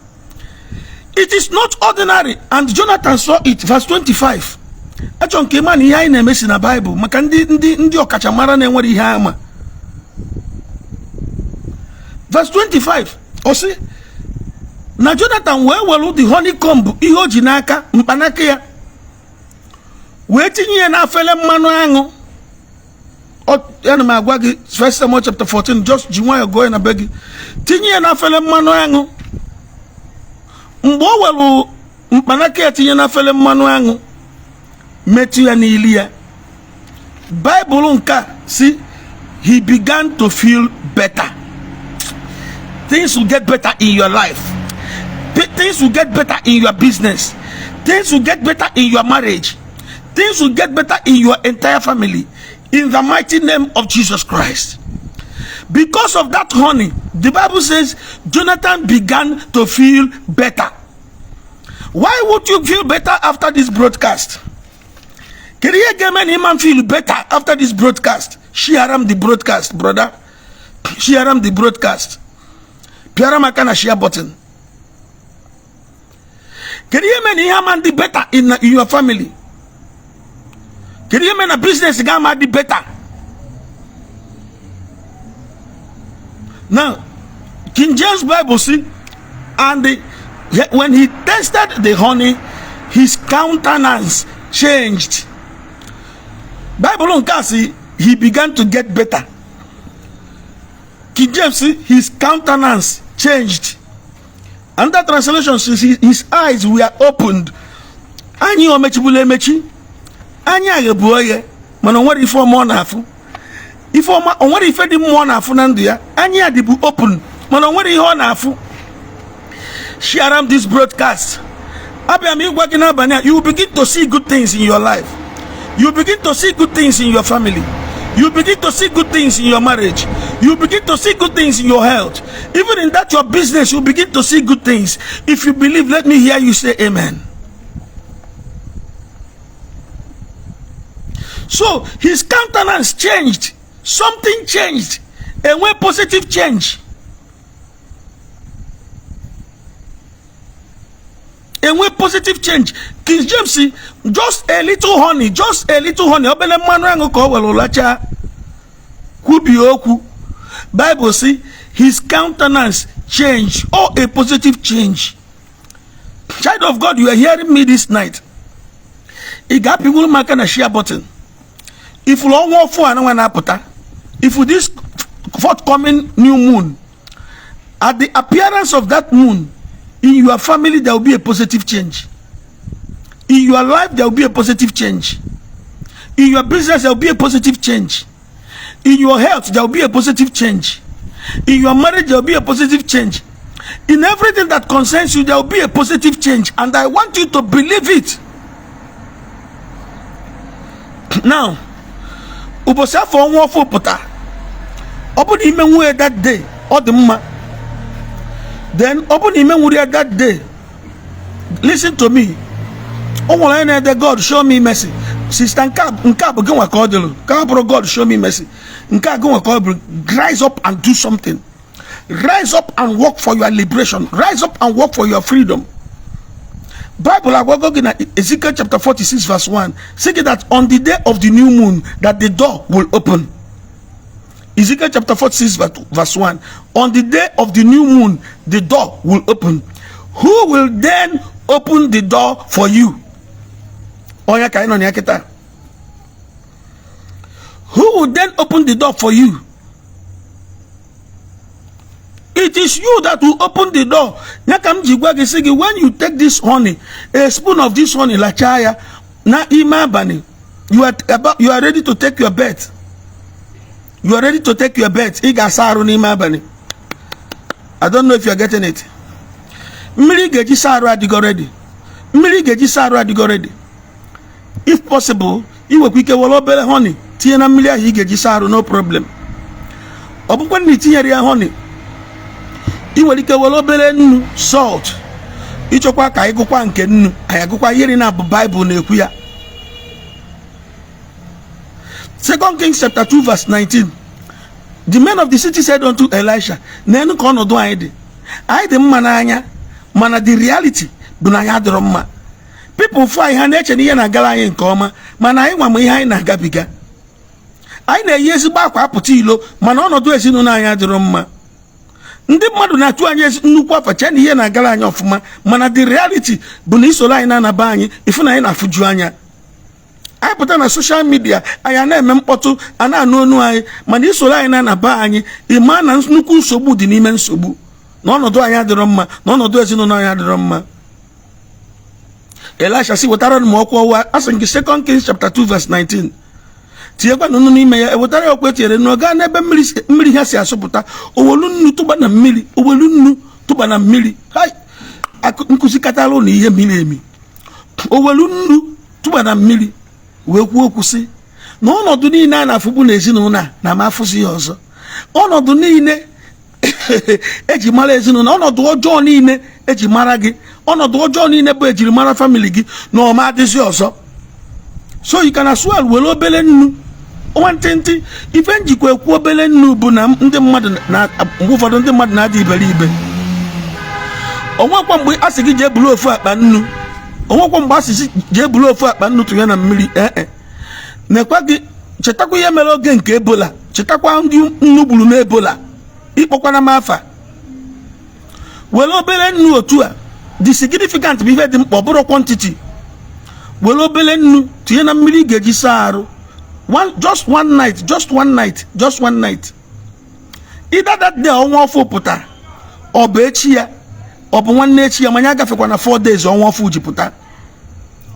it is not ordinary, and Jonathan saw it. Verse 25. Achọ nke ịma na ihe anyị na-eme si na Baịbụl, maka ndị ọkachamara na-enwere ihe ama. Verse 25, ọ sị na Jonathan wee were the honeycomb, ihe o ji n'aka, mkpanaka ya, wee tinye ya n'afele mmanụ aṅụ. Ana m agwa gị, First Samuel chapter 14, just ji nwayọọ gụọ ya na be gị. Tinye ya n'afele mmanụ aṅụ. Mgbe o were mkpanaka ya tinye n'afele mmanụ aṅụ, metụ ya n'ili ya, Baịbụl nke a si he began to feel better. Things will get better in your life. Things will get better in your business. Things will get better in your marriage. Things will get better in your entire family, in the mighty name of Jesus Christ. Because of that honey, the Bible says Jonathan began to feel better. Why would you feel better after this broadcast? Kedu ihe ga-eme na ịma feel better after this broadcast? Share am the broadcast, brother. Share m the broadcast, pịara m aka na share button. Kedu ihe mere na ihe ama dị better in your family? Kedu ihe mere na business gị ama dị better? Now, King James Bible say, and when he tasted the honey, his countenance changed. Bible nke a sị he began to get better. King James sị his countenance changed. Another translation says his eyes were opened. Anya o mechibula emechi, anya ghebu oghe, mana o nwerọ ife ọma ọ na-afụ, ife ọma o nwerọ, ife dị mma ọ na-afụ na ndụ ya. Anya ya dịbu open, mana o nwerọ ihe ọ na-afụ. Share m this broadcast. Abịa m ịgwa gị n'abalị a, you begin to see good things in your life, you begin to see good things in your family, you begin to see good things in your marriage, you begin to see good things in your health, even in that your business, you begin to see good things. If you believe, let me hear you say amen. So his countenance changed. Something changed. Enwe positive change. Enwe positive change. King James sị just a little honey, just a little honey, obele mmanụ aṅụ ka o were lachaa kwubie okwu. Bible sị his countenance changed. Oh, a positive change. Child of God, you are hearing me this night. Ị ga-apịwuru m aka na share button. Ifuru ọnwa ọfụ a nwa na-apụta, ifu this forthcoming new moon, at the appearance of that moon in your family, there will be a positive change. In your life, there will be a positive change. In your business, there will be a positive change. In your health, there will be a positive change. In your marriage, there will be a positive change. In everything that concerns you, there will be a positive change, and I want you to believe it. Now, ụbọchị afụ ọnwa ọfụ pụta, ọ bụ na ime nwunye that day, ọ dị mma. Then ọ bụ na ime nwere ya that day, listen to me, o nwere onye na-ede "God show me mercy". Sister, nke a bụ gị nwa ka ọ dịrị, ka ọ bụrụ "God show me mercy". Nke a gị nwa ka ọ bụrụ. Rise up and do something. Rise up and work for your liberation. Rise up and work for your freedom. Bible agwago gị na Ezekiel chapter 46 verse 1 sị gị that on the day of the new moon that the door will open. Ezekiel chapter 46 verse 1, on the day of the new moon the door will open. Who will then open the door for you? Onye ka anyị nọ na ya kịta. Who will then open the door for you? It is you that will open the door. Ya ka m ji gwa gị sị gị, when you take this honey, a spoon of this honey, lachaa ya na ime abalị, you are ready to take your bath, you are ready to take your bath. Ị ga-asa arụ n'ime abalị. I don't know if you are getting it. Mmiri ị ga-eji saa arụ adịgo ready. Mmiri ị ga-eji saa arụ adịgo ready. If possible, ị nwekwa ike were obere honey tinye na mmiri ahụ ị ga-eji saa arụ, no problem. Ọ bụkwa na itinyere ya honey, ị nwere ike were obere nnu, salt. Ịchọkwa ka anyị gụkwa nke nnu, anyị agụkwa ihe na bụ Bible na-ekwu ya. Second Kings chapter 2 verse 19, the men of the city said unto Elisha, "N'enu ka ọnọdụ anyị dị. Anyị dị mma n'anya, mana the reality bụ na anyị adịrọ mma. People fụ anyị, ha na-eche na ihe na-agara anyị nke ọma, mana anyị nwa ma ihe anyị na-agabiga. Anyị na-eyi ezigbo akwa apụta ilo, mana ọnọdụ ezinụlọ anyị adịrọ mma. Ndị mmadụ na-atụ anyị nnukwu afa, chee na ihe na-agara anyị ọfụma, mana the reality bụ na isoro anyị na-anaba anyị, ịfụ na anyị na-afụju anya. Anyị pụta na social media, anyị a na-eme mkpọtụ, a na-anụ onu anyị, mana isoro anyị na-anaba anyị, ịma na nnukwu nsogbu dị n'ime nsogbu, na ọnọdụ anyị adịrọ mma, na ọnọdụ ezinụlọ anyị adịrọ mma." Elisha sị, "Wetara m ọkwa ọwa." Asị nke Second Kings chapter 2 verse 19, "Tinyekwa nnu n'ime ya." Ewetara ya ọkwa etinyere nnu. Gaa n'ebe mmiri ha si asụpụta, owelu nnu tụba na mmiri, owelu nnu tụba na mmiri. Hai, nkụzi katara ụlọ ihe miri emi. Owelu nnu tụba na mmiri wee kwuo okwu sị na ọnọdụ niile a na-afụbu n'ezinụlọ a na ma afụzi ya ọzọ. Ọnọdụ niile eji mara ezinụlọ, ọnọdụ ọjọọ niile eji mara gị, ọnọdụ ọjọọ niile bụ ejiri mara family gị, na ọma adịzi ọzọ. So you can as well were obere nnu Nwantịntị ife njikwa ekwu obele nnu bụ na ndị mmadụ na mgbe ụfọdụ ndị mmadụ na-adị iberibe. Onwekwa mgbe a sị gị jee buru ofu akpa nnu, onwekwa mgbe a sị jee buru ofu akpa nnu tụnye na mmiri. Ee, nekwa gị, chetakwa ihe mere oge nke Ebola. Chetakwa ndị nnu gburu n'Ebola. Ịkpọkwana m afa. Were obere nnu otu a dị significant bụ ife dị mkpa, ọ bụrụ quantity. Were obere nnu tinye na mmiri ị ga-eji saa arụ one, just one night, just one night, just one night. Either that day ọnwa ọfụ pụta, ọ bụ echi ya, ọ bụ nwanne echi ya, manya agafekwa na 4 days ọnwa ọfụ ji pụta.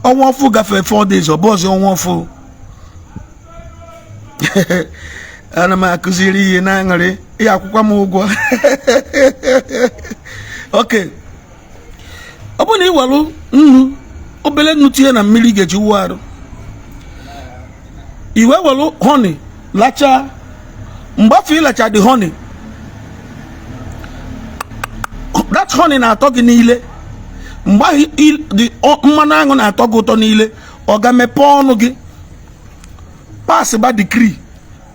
Ọnwa ọfụ gafee 4 days, ọ bụ ọzọ ọnwa ọfụ. Ana m akụziri ihe na-aṅụrị ihe akwụkwọ m ụgwọ. Ok, ọ bụrụ na ị were nnu, obere nnu, tinye na mmiri ị ga-eji wụọ arụ, i wee were honey lachaa. Mgbe afọ ịlacha the honey, that honey na-atọ gị niile. Mgbe ahụ mmanụ aṅụ na-atọ gị ụtọ niile, ọ ga mepee ọnụ gị, pass ba decree,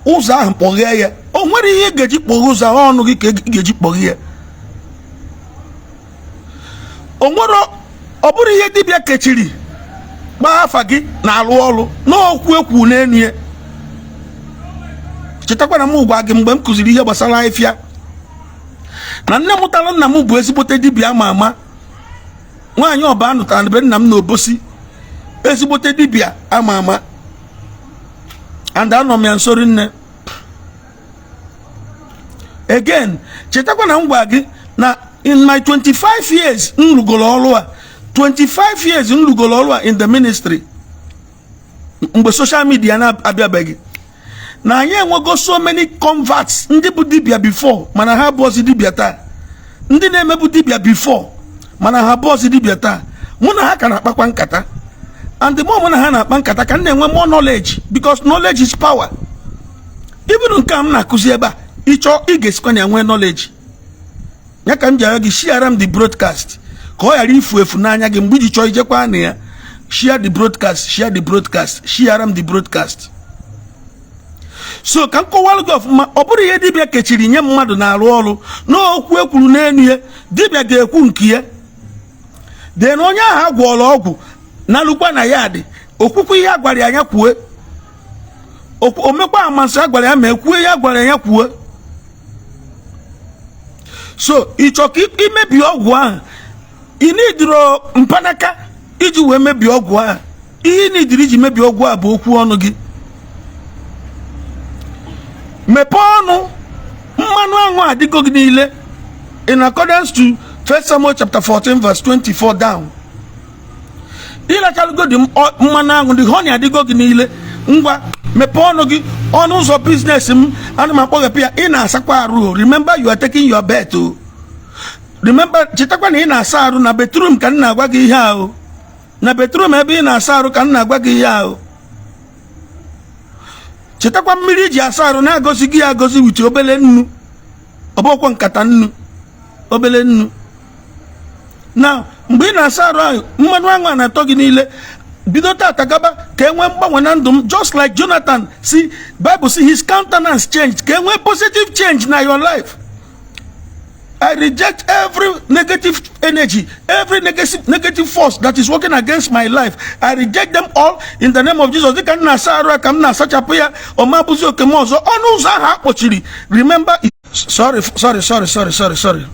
ụzọ ahụ kpọghee ya. O nwere ihe ị ga-eji kpọghee ụzọ ahụ, ọnụ gị ka ị ga-eji kpọghee ya. O nwere, ọ bụrụ ihe dibịa kechiri gbaa afa gị na-alụ ọrụ n'okwu ekwu n'enu ya. Chetakwa na m gwa gị mgbe m kụziri ihe gbasara afịfịa na nne mụtara nna m bụ ezigbote dibịa ama ama. Nwaanyị ọba anụtara na be nna m na Obosi, ezigbote dibịa ama ama, and anọ m ya nso rinne. Again, chetakwa na m gwa gị na in my 25 years m rugoro ọrụ a, 25 years m rugoro ọrụ a in the ministry, mgbe social media na-abịabeghị, na anyị enwego so many converts, ndị bụ dibịa before mana ha abụọzi dibịa taa, ndị na-emebu dibịa before mana ha abụọzi dibịa taa. Mụ na ha ka na-akpakwa nkata, and the more mụ na ha na-akpa nkata ka m na-enwe more knowledge, because knowledge is power. Even nke a m na-akụzi ebe a, ịchọ ị ga-esikwa na ya nwee knowledge. Ya ka m ji arịọ gị, share m the broadcast ka ọ ghara ifu efu n'anya gị mgbe iji chọọ ijekwa na ya. Share the broadcast, share the broadcast, share m the broadcast. So ka m kọwalụ gị ọfụma, ọ bụrụ ihe dibịa kechiri nye mmadụ na-arụ ọrụ n'okwu ekwuru n'elu ya. Dibịa ga-ekwu nke ya, then onye ahụ agwọrọ ọgwụ na-alụkwa na ya dị okwukwe ihe a gwara ya, ya kwue. Omekwa amasị a gwara ya ma ekwue ihe a gwara ya kwue. So ị chọ ka imebi ọgwụ ahụ, ị nidiro mpanaka iji wee mebie ọgwụ ahụ. Ihe ị nidiri iji mebie ọgwụ a bụ okwu ọnụ gị. Mepee ọnụ, mmanụ aṅụ adịgo gị niile, in accordance to 1 Samuel chapter 14 verse 24 down. Ịlachalugo dị mmanụ aṅụ, dị honey adịgo gị niile. Ngwa, mepee ọnụ gị. Ọnụ ụzọ business m, ana m akpọghepụ ya. Ị na-asakwa arụ o. Remember, you are taking your bath o. Remember, chetakwa na ị na-asa arụ na bedroom ka m na-agwa gị ihe ahụ. Na bedroom ebe ị na-asa arụ ka m na-agwa gị ihe ahụ. Chetakwa mmiri iji asa arụ na-agọzi gị agọzi with obele nnu, ọ bụkwa nkata nnu, obele nnu. Na mgbe ị na-asa arụ ahụ, mmanụ aṅụ a na-atọ gị niile. Bido tata gaba, ka e nwee mgbanwe na ndụ m, just like Jonathan si Bible si his countenance changed. Ka e nwee positive change na your life. I reject every negative energy, every negative force that is working against my life. I reject them all in the name of Jesus. Dịka m na-asa arụ a ka m na-asachapụ ya, ọ ma bụzi oke m ọzọ. Ọnụ ụzọ ahụ akpọchiri. Remember, sorry, sorry, sorry, sorry, sorry, sorry.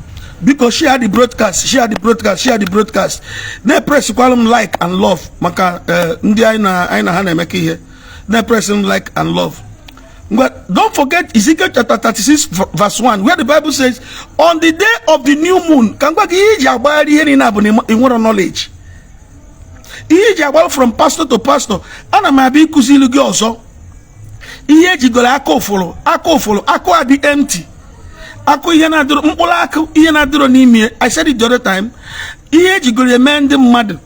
Biko, share the broadcast, share the broadcast, share the broadcast. Na-epressikwalụ m like and love maka ndị anyị na ha na-emekọ ihe. Na-epress m like and love. But don't forget Ezekiel chapter 36 verse 1, where the Bible says, on the day of the new moon, ka m gwa gị, ihe iji agbagharị ihe niile bụ na ị nwere knowledge. Ihe iji agbara from pastor to pastor, ana m abịa ịkụziri gị ọzọ. Ihe ejigoro aka ụfụrụ, aka ụfụrụ, akụ adị empty, akụ ihe na-adịrọ, mkpụrụ akụ ihe na-adịrọ n'ime. I said it the other time. Ihe ejigoro eme ndị mmadụ,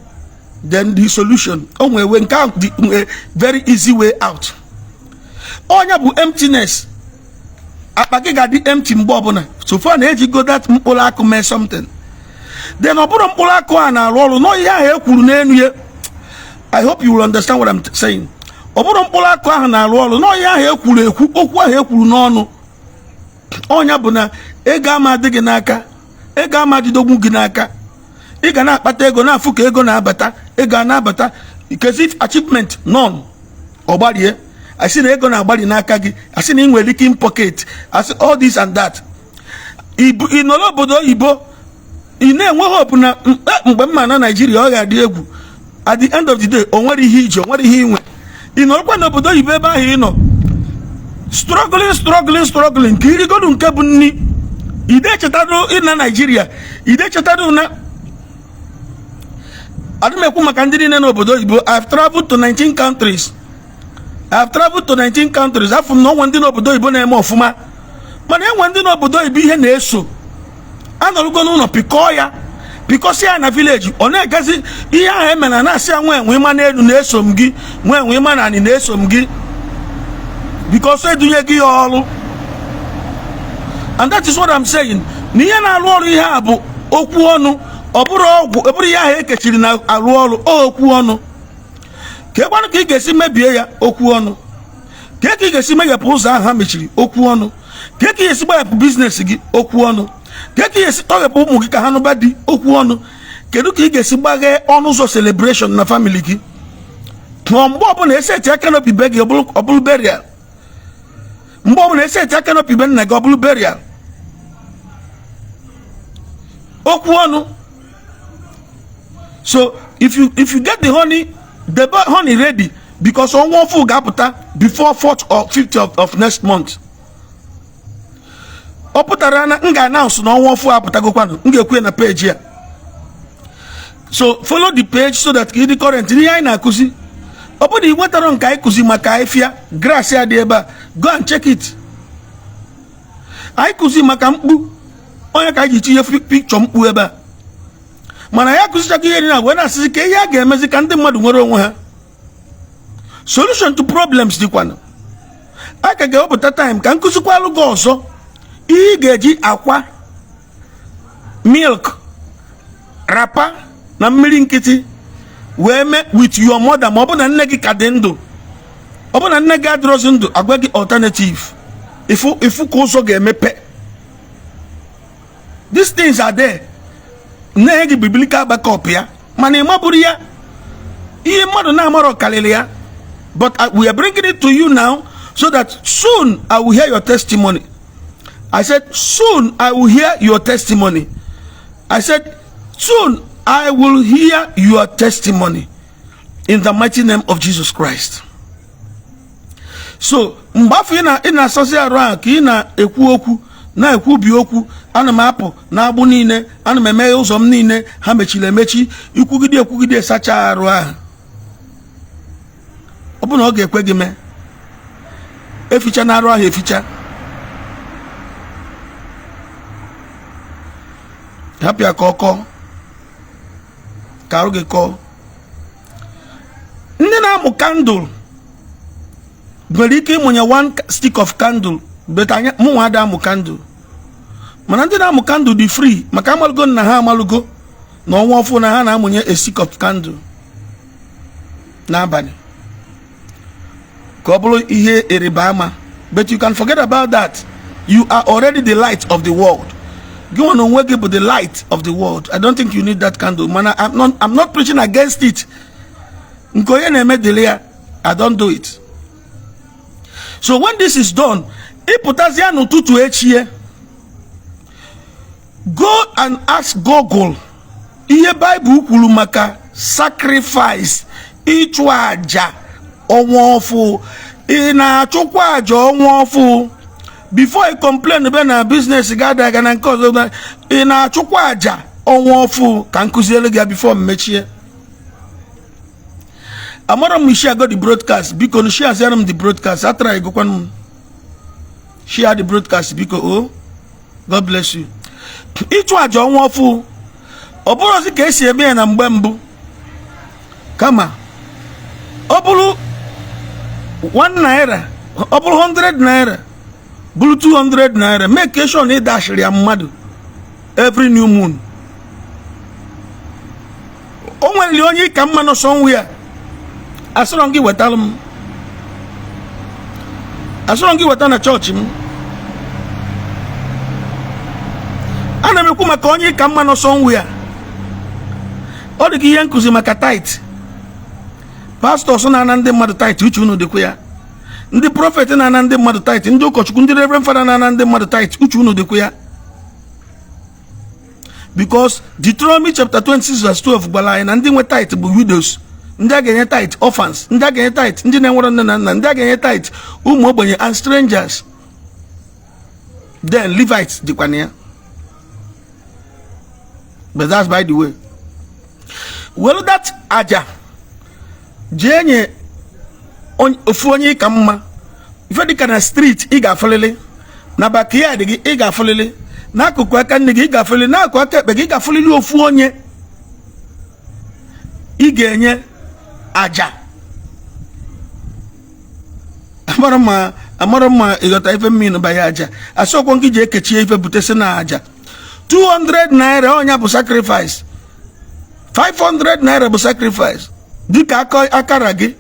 then the solution o nwee nke ahụ dị very easy way out. Onye bụ emptiness, akpa gị ga-adị empty mgbe ọbụla so far na ejigo that mkpụrụ akụ mee something. Then ọ bụrụ mkpụrụ akụ a na-arụ ọrụ nọ ihe ahụ e kwuru n'elu ya. I hope you will understand what I'm saying. Ọ bụrụ mkpụrụ akụ ahụ na-arụ ọrụ na ihe ahụ ekwuru ekwu, okwu ahụ ekwuru n'ọnụ, ọnya bụ na ego ama adị gị n'aka, ego ama adịdogbu gị n'aka. Ị ga na-akpata ego, na-afụ ka ego na-abata, ego a na-abata. Kezi achievement none? Ọ gbarie, asị na ego na-agbari n'aka gị, asị na ị nwere leaking pocket, asị all this and that. Ị nọrọ obodo oyibo, ị na-enwe hope na mgbe mma na Naijiria ọ ga-adị egwu. At the end of the day, o nwere ihe iji, o nwere ihe inwe. Ị nọrọkwa n'obodo oyibo ebe ahụ ị nọ, struggling, struggling, struggling ka irigodu nke bụ nni. Ide echetado ị na Naijiria, ide echetado na adị m ekwu maka ndị niile n'obodo oyibo. I've traveled to 19 countries. I've traveled to 19 countries. Afọ m na onwe ndị n'obodo oyibo na-eme ọfụma, mana enwe ndị n'obodo oyibo ihe na-eso anọrụgo n'ụlọ, pịkọọ ya, pịkọsịa ya na village. Ọ na-egazi ihe ahụ emere na-asị ya, nwa enwe ịma n'elu na-eso m gị, nwa enwe ịma na anị na-eso m gị, because edunye gị ya ọrụ. And that is what I'm saying, na ihe na-arụ ọrụ ihe a bụ okwu ọnụ. Ọ bụrụ ọgwụ, ọ bụrụ ihe ahụ ekechiri na-arụ ọrụ, okwu ọnụ. Ka ekwanụ ka ị ga-esi mebie ya? Okwu ọnụ. Ka ka ị ga-esi meghepụ ụzọ ahụ ha mechiri? Okwu ọnụ. Ka ka ị ga-esi gbaghepụ business gị? Okwu ọnụ. Ka ka ị ga-esi tọghepụ ụmụ gị ka ha nụba di? Okwu ọnụ. Kedu ka ị ga-esi gbaghee ọnụ ụzọ celebration na family gị? Ma mgbe ọbụla eseti aka n'obi be gị, ọ bụrụ burial. Mgbe ọbụla eseti aka n'obi be nna gị, ọ bụrụ burial. Okwu ọnụ. So if you get the honey, the honey ready, because ọnwa ọfụ ga-apụta before 4th or 5th of next month. Ọ pụtara na m ga-announce na ọnwa ọfụ apụtagokwanụ. M ga-ekwu ya na page ya, so follow the page so that ka ị dị current n'ihe anyị na-akụzi. Ọ bụrụ na ị nwetara nke anyị kụzi maka afịa grass ya dị ebe a, go and check it. Anyị kụzi maka mkpu, onye ka anyị ji tinye picture mkpu ebe a. Mana ya kụzichago ihe na wee na-asịzi ka ihe a ga-emezi ka ndị mmadụ nwere onwe ha. Solution to problems dịkwanụ. A ka ga-ewepụta time ka nkụzikwalụ gị ọzọ ihe ị ga-eji akwa, milk, wrapper na mmiri nkịtị wee mee with your mother, ma ọ bụ na nne gị ka dị ndụ. Ọ bụ na nne gị adịrọzi ndụ, agwa gị alternative. Ifu ifu ka ụzọ ga-emepe. These things are there. Nne gị biblical backup ya, mana ị mabụrụ ya. Ihe mmadụ na-amarọ karịrị ya, but we are bringing it to you now so that soon I will hear your testimony. I said soon I will hear your testimony. I said soon I will hear your testimony in the mighty name of Jesus Christ. So mgbe afọ ị na-asọzi arụ ahụ, ka ị na-ekwu okwu, na-ekwubi okwu, ana m apụ n'agbụ niile, ana m emeghe ụzọ m niile ha mechiri emechi. Ikwugide ekwugide, sacha arụ ahụ. Ọ bụ na ọ ga-ekwe gị mee, eficha na arụ ahụ, eficha, hapụ ya ka ọ kọọ, ka arụ gị kọọ. Ndị na-amụ candle nwere ike ịmụnye one stick of candle, but anya mụnwa ada amụ candle. Mana ndị na-amụ candle dị free, maka amalụgo na ha amalụgo na ọnwa ọfụ na ha na-amụnye a stick of candle n'abalị ka ọ bụrụ ihe ịrịba ama. But you can forget about that. You are already the light of the world. Gị nwa na onwe gị bụ the light of the world. I don't think you need that candle. Mana I'm not preaching against it. Nke onye na-eme dịrị ya. I don't do it. So when this is done, ịpụtazie n'ụtụtụ echie, go and ask Google ihe Bible kwuru maka sacrifice, ịchụ aja ọnwa ọfụ. Ị na-achụkwa aja ọnwa ọfụ before ị complain be na business ga-ada aga na nke ọzọ. Ị na-achụkwa aja ọnwa ọfụ? Ka m kụziere gị ya before m mechie. Amara m share go the broadcast. Biko nu, share ziara m the broadcast. Atara egokwanụ m. Share the broadcast, biko o. God bless you. Ịchụ aja ọnwa ọfụ, ọ bụrụzi ka esi eme ya na mgbe mbụ, kama ọ bụrụ 1 naira, ọ bụrụ 100 naira, bụrụ 200 naira, make sure na ị dashiri ya mmadụ every new moon. O nwere onye ka mma nọ somewhere, asịrọ gị wetalụ m. Asọrọ gị weta na chọọchị m. Ana m ekwu maka onye ka mma nọ somewhere. Ọ dị ka ihe nkụzi maka tithe. Pastors na-ana ndị mmadụ tithe, uche unu dịkwa ya. Ndị prophet na-ana ndị mmadụ tithe, ndị ụkọchukwu, ndị reverend father na-ana ndị mmadụ tithe, uche unu dịkwa ya. Because Deuteronomy chapter 26 verse 12 gwara anyị na ndị nwe tithe bụ widows, ndị a ga-enye tithe orphans, ndị a ga-enye tithe ndị na-enwere nne na nna, ndị a ga-enye tithe ụmụ ogbenye and strangers. Then Levites dịkwa na ya. But that's by the way. Well, that aja jee nye ofu onye ka mma. Ife dịka na street ị ga-afụlịlị, na backyard gị ị ga-afụlịlị, n'akụkụ aka nne gị ị ga-afụlịlị, n'akụkụ aka ekpe gị ị ga-afụlịlị ofu onye ị ga-enye aja. Amara mma ịghọta ife mmiri banye aja. Asọkwa nke ji ekechie ife butesi na aja 200 naira, ọnya bụ sacrifice. 500 naira bụ sacrifice dịka akara gị.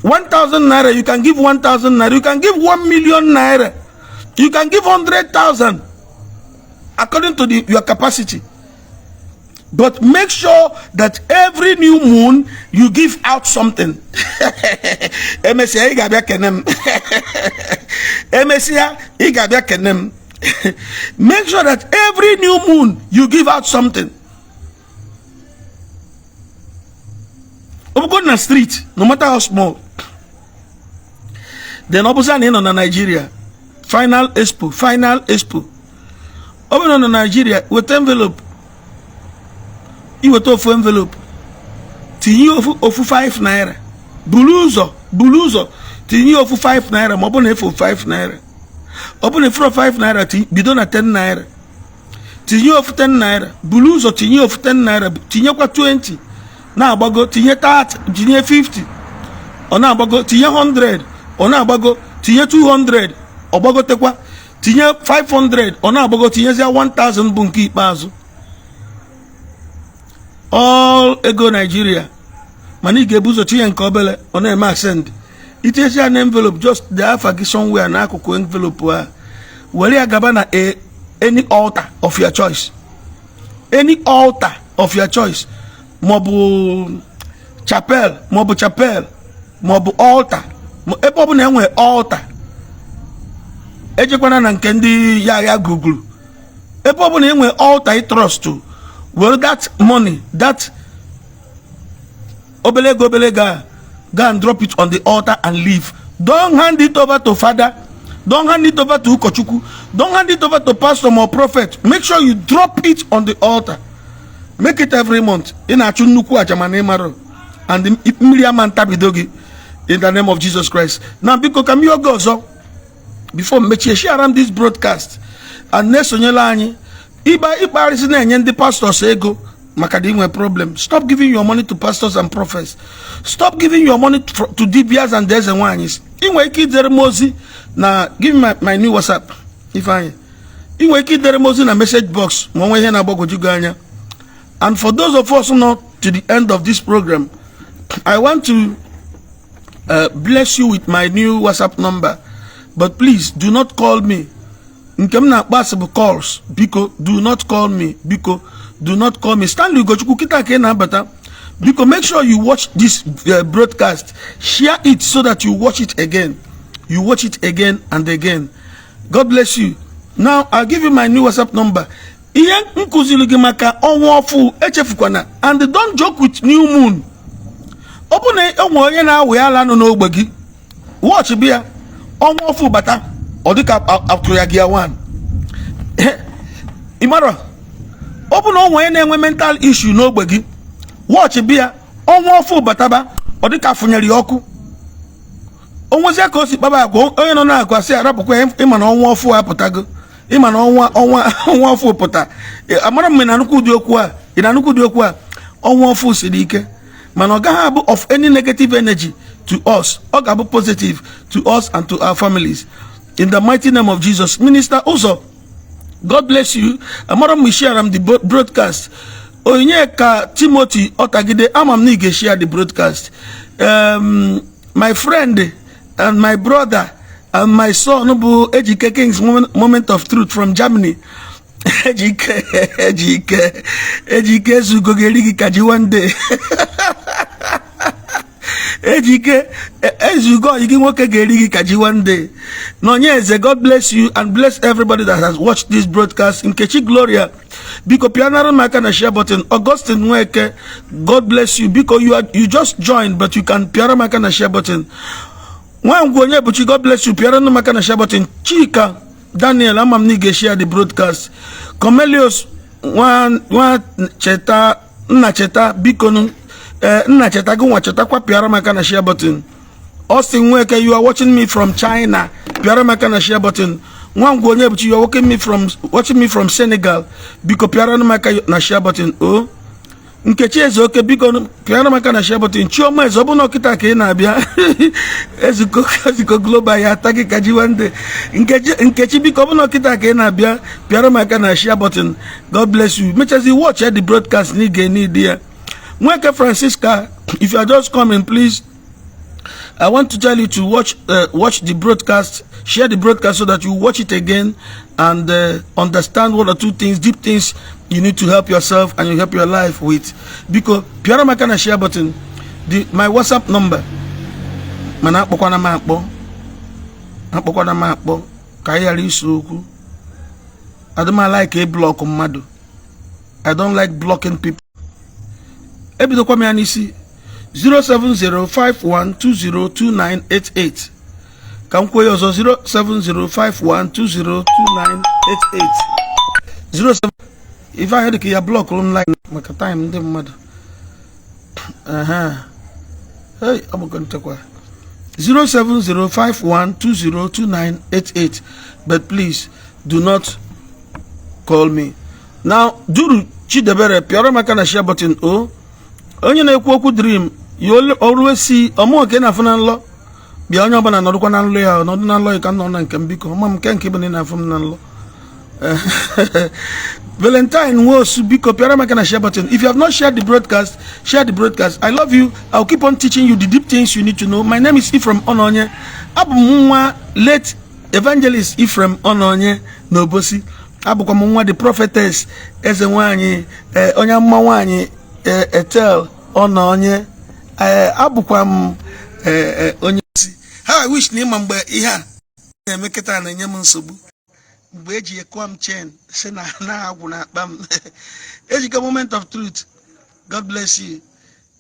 1000 naira, you can give 1000 naira, you can give 1 million naira, you can give 100,000 according to your capacity. But make sure that every new moon you give out something. Emesịa ị ga-abịa kene m. Emesịa ị ga-abịa kene m. Make sure that every new moon you give out something. Ọ bụgo na street, no matter how small. Then ọ bụzia na ị nọ na Nigeria, final expo, final expo. Ọ bụrụ na Nigeria, weta envelope. Iweta ofu envelope, tinye ofu 5 naira. Buru ụzọ tinye ofu 5 naira, ma ọ bụ na efu 5 naira. Ọ bụ na efuro 5 naira, bido na 10 naira. Tinye ofu 10 naira, buru ụzọ tinye ofu 10 naira, tinyekwa 20, na-agbago, tinye 30, tinye 50, ọ na-agbago, tinye 100, ọ na-agbago, tinye 200, ọ gbagotekwa, tinye 500, ọ na-agbago, tinyezie 1000 bụ nke ikpeazụ. All ego Nigeria, mana ị ga-ebu ụzọ tinye nke obele, ọ na-eme ascend. Itinyesi ya na envelope, just dee afa gị somewhere n'akụkụ envelope a, were ya gaba na any altar of your choice, any altar of your choice, maọbụ chapel, maọbụ chapel, maọbụ altar, ebe ọbụla enwe altar. Ejekwana na nke ndị ya ya Google. Ebe ọbụla enwe altar ị trust, were that money, that obele ego, obele ego a, go and drop it on the altar and leave. Don't hand it over to father, don't hand it over to ụkọchukwu, don't hand it over to pastor or prophet. Make sure you drop it on the altar. Make it every month. Ị na-achụ nnukwu aja mana ị mara, and mmiri ama ntabido gị in the name of Jesus Christ. Na biko ka m ihe oge ọzọ before mechie, share am this broadcast and na-esonyela anyị. Ịgba ịkparịsị na-enye ndị pastors ego maka na inwe problem. Stop giving your money to pastors and prophets. Stop giving your money to dibias and eze nwaanyị. Ị nwere ike idere m ozi na give me my new WhatsApp. Ifeanyị, ị nwere ike idere m ozi na message box ma ọ nwee ihe na-agbagwoju gị anya. And for those of us not to the end of this program, I want to bless you with my new WhatsApp number, but please do not call me. Nke m na-akpọ asị bụ calls. Biko do not call me. Biko do not call me. Stanley Ugochukwu, kịta ka ị na-abata, biko make sure you watch this broadcast. Share it so that you watch it again, you watch it again and again. God bless you. Now I'll give you my new WhatsApp number. Ihe m kụziri gị maka ọnwa ọfụ, echefukwana, and don't joke with new moon. Ọ bụ na enwe onye na-awụ ala nọ n'ogbe gị, watch bịa ọnwa ọfụ bata, ọ dịka atụrụ ya gear 1. Ị mara, ọ bụ na onwe onye na-enwe mental issue n'ogbe gị, watch bịa ọnwa ọfụ bataba, ọ dịka fụnyere ya ọkụ. Onwezie ka o si kpaba agwa, onye nọ na-akụ asị arapụkwa ya. Ịma na ọnwa ọfụ apụtago, ịma na ọnwa ọfụ pụta. Amara m ị na-anụkwu ụdị okwu a, ị na-anụkwu ụdị okwu a. Ọnwa ọfụ siri ike, mana ọ gaghị abụ of any negative energy to us. Ọ ga-abụ positive to us and to our families in the mighty name of Jesus. Minister Ụzọ, God bless you. Amara m share m the broadcast. Onye ka Timothy Ọtagide, ama m na ị ga-share the broadcast. My friend and my brother, And my son bụ Ejike Kings, Moment of Truth from Germany. Ejike, Ejike, Ejike, Ezugo ga-eri gị ka ji one day. Ejike, Ezugo, oyi gị nwoke ga-eri gị ka ji one day. Nonye Eze, God bless you and bless everybody that has watched this broadcast. Nkechi Gloria, biko pịanara m aka na share button. Augustine Nweke, God bless you. Biko, you just joined, but you can pịara m aka na share button. Nwangwu Onye Buchi, God bless you. Pịara m aka na share button. Chika Daniel, ama m na ị ga-share the broadcast. Comelius nwa nwa Cheta, Nna Cheta, biko nụ, ee, Nna Cheta, gị nwa chetakwa pịara m aka na share button. Austin Nweke, you are watching me from China, pịara m aka na share button. Nwangwu Onye Buchi, you are watching me from Senegal, biko pịara m aka na share button o. Nkechi Ezeoke, biko pịara m aka na share button. Chioma Eze, ọ bụ na ọkịta ka ị na-abịa, Eziko, Eziko Global ya ata gị ka ji wande. Nkechi, Nkechi, biko, ọ bụ na ọkịta ka ị na-abịa, pịara m aka na share button. God bless you. Mechazi watch the broadcast na ị ga-need ya. Nweke Francisca, if you are just coming, please, I want to tell you to watch the broadcast, share the broadcast so that you watch it again and understand one or two things, deep things you need to help yourself and you help your life with. Biko, pịara m aka na share button. My WhatsApp number. Mana akpọkwana m akpọ. Akpọkwana m akpọ ka anyị ghara iso okwu. I don't like a block mmadụ. I don't like blocking people. Ebidokwa m ya n'isi. 07051202988. Ka m kwuo ya ọzọ: 07051202988. 07 ife ahụ dị ka ya block m line maka time ndị mmadụ. Aha. Hey, ọ bụkwa nchekwa 07051202988, but please do not call me now. Duru Chidebere, pịọrọ m aka na share button o. Onye na-ekwu okwu, dream you always see, ọmụọ ka ị na-afụ na nlọ. Bịa, onye ọbụla nọdụkwa na nlọ ya, nọdụ na nlọ ya ka m nọ na nke m. Biko, ọma m nke bụ na ị na-afụ m na nlọ. Valentine Nwosu, biko pịara m aka na share button. If you have not shared the broadcast, share the broadcast. I love you. I'll keep on teaching you the deep things you need to know. My name is Ephraim Ononye. Abụ m nwa late Evangelist Ephraim Ononye na Obosi. Abụkwa m nwa the prophetess, eze nwanyị, onye amụma nwanyị, Etel Ononye. Abụkwa m onye si. How I wish na ịma mgbe ihe a na-eme kịta na-enye m nsogbu, mgbe eji ekụọ m chain si na na-agwụ na akpa m. Ejike Moment of Truth, God bless you.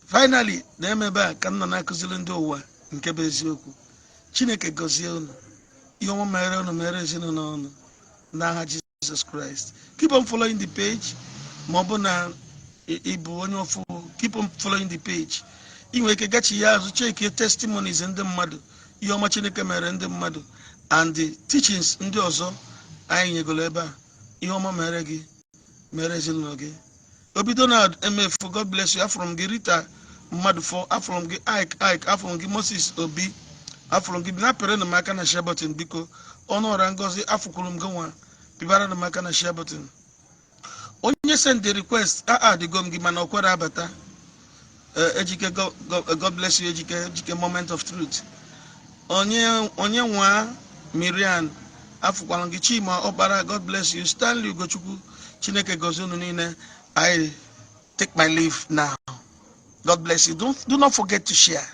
Finally, na-eme ebe a ka m nọ na-akụziri ndị ụwa nke bụ eziokwu. Chineke gọzie unu. Ihe ọma mere unu, mere ezinụlọ unu, n'aha Jizọs Kraịst. Keep on following the page. Ma ọ bụ na ị bụ onye ọfụ, keep on following the page. Ị nwere ike gachi ya azụ, check testimonies ndị mmadụ, ihe ọma Chineke mere ndị mmadụ, and the teachings ndị ọzọ anyị nyegoro ebe a. Ihe ọma mere gị, mere ezinụlọ gị. Obido na emefu, God bless you. Afụrụ m gị, Rita mmadụ fọ, afụrụ m gị, Ike Ike, afụrụ m gị, Moses Obi, afụrụ m gị. Napịrị m aka na share button, biko. Ọnụ ọra ngozi, afụkwuru m gị nwa, pịbara m aka na share button. Onye send the request a, adịgo m gị, mana ọ kwere abata. Ejike, God bless you. Ejike, Ejike Moment of Truth, onye onye nwa Miriam, afụkwara gị. Chima Ọkpara, God bless you. Stanley Ugochukwu, Chineke gọzie unu niile. I take my leave now. God bless you. Do not forget to share.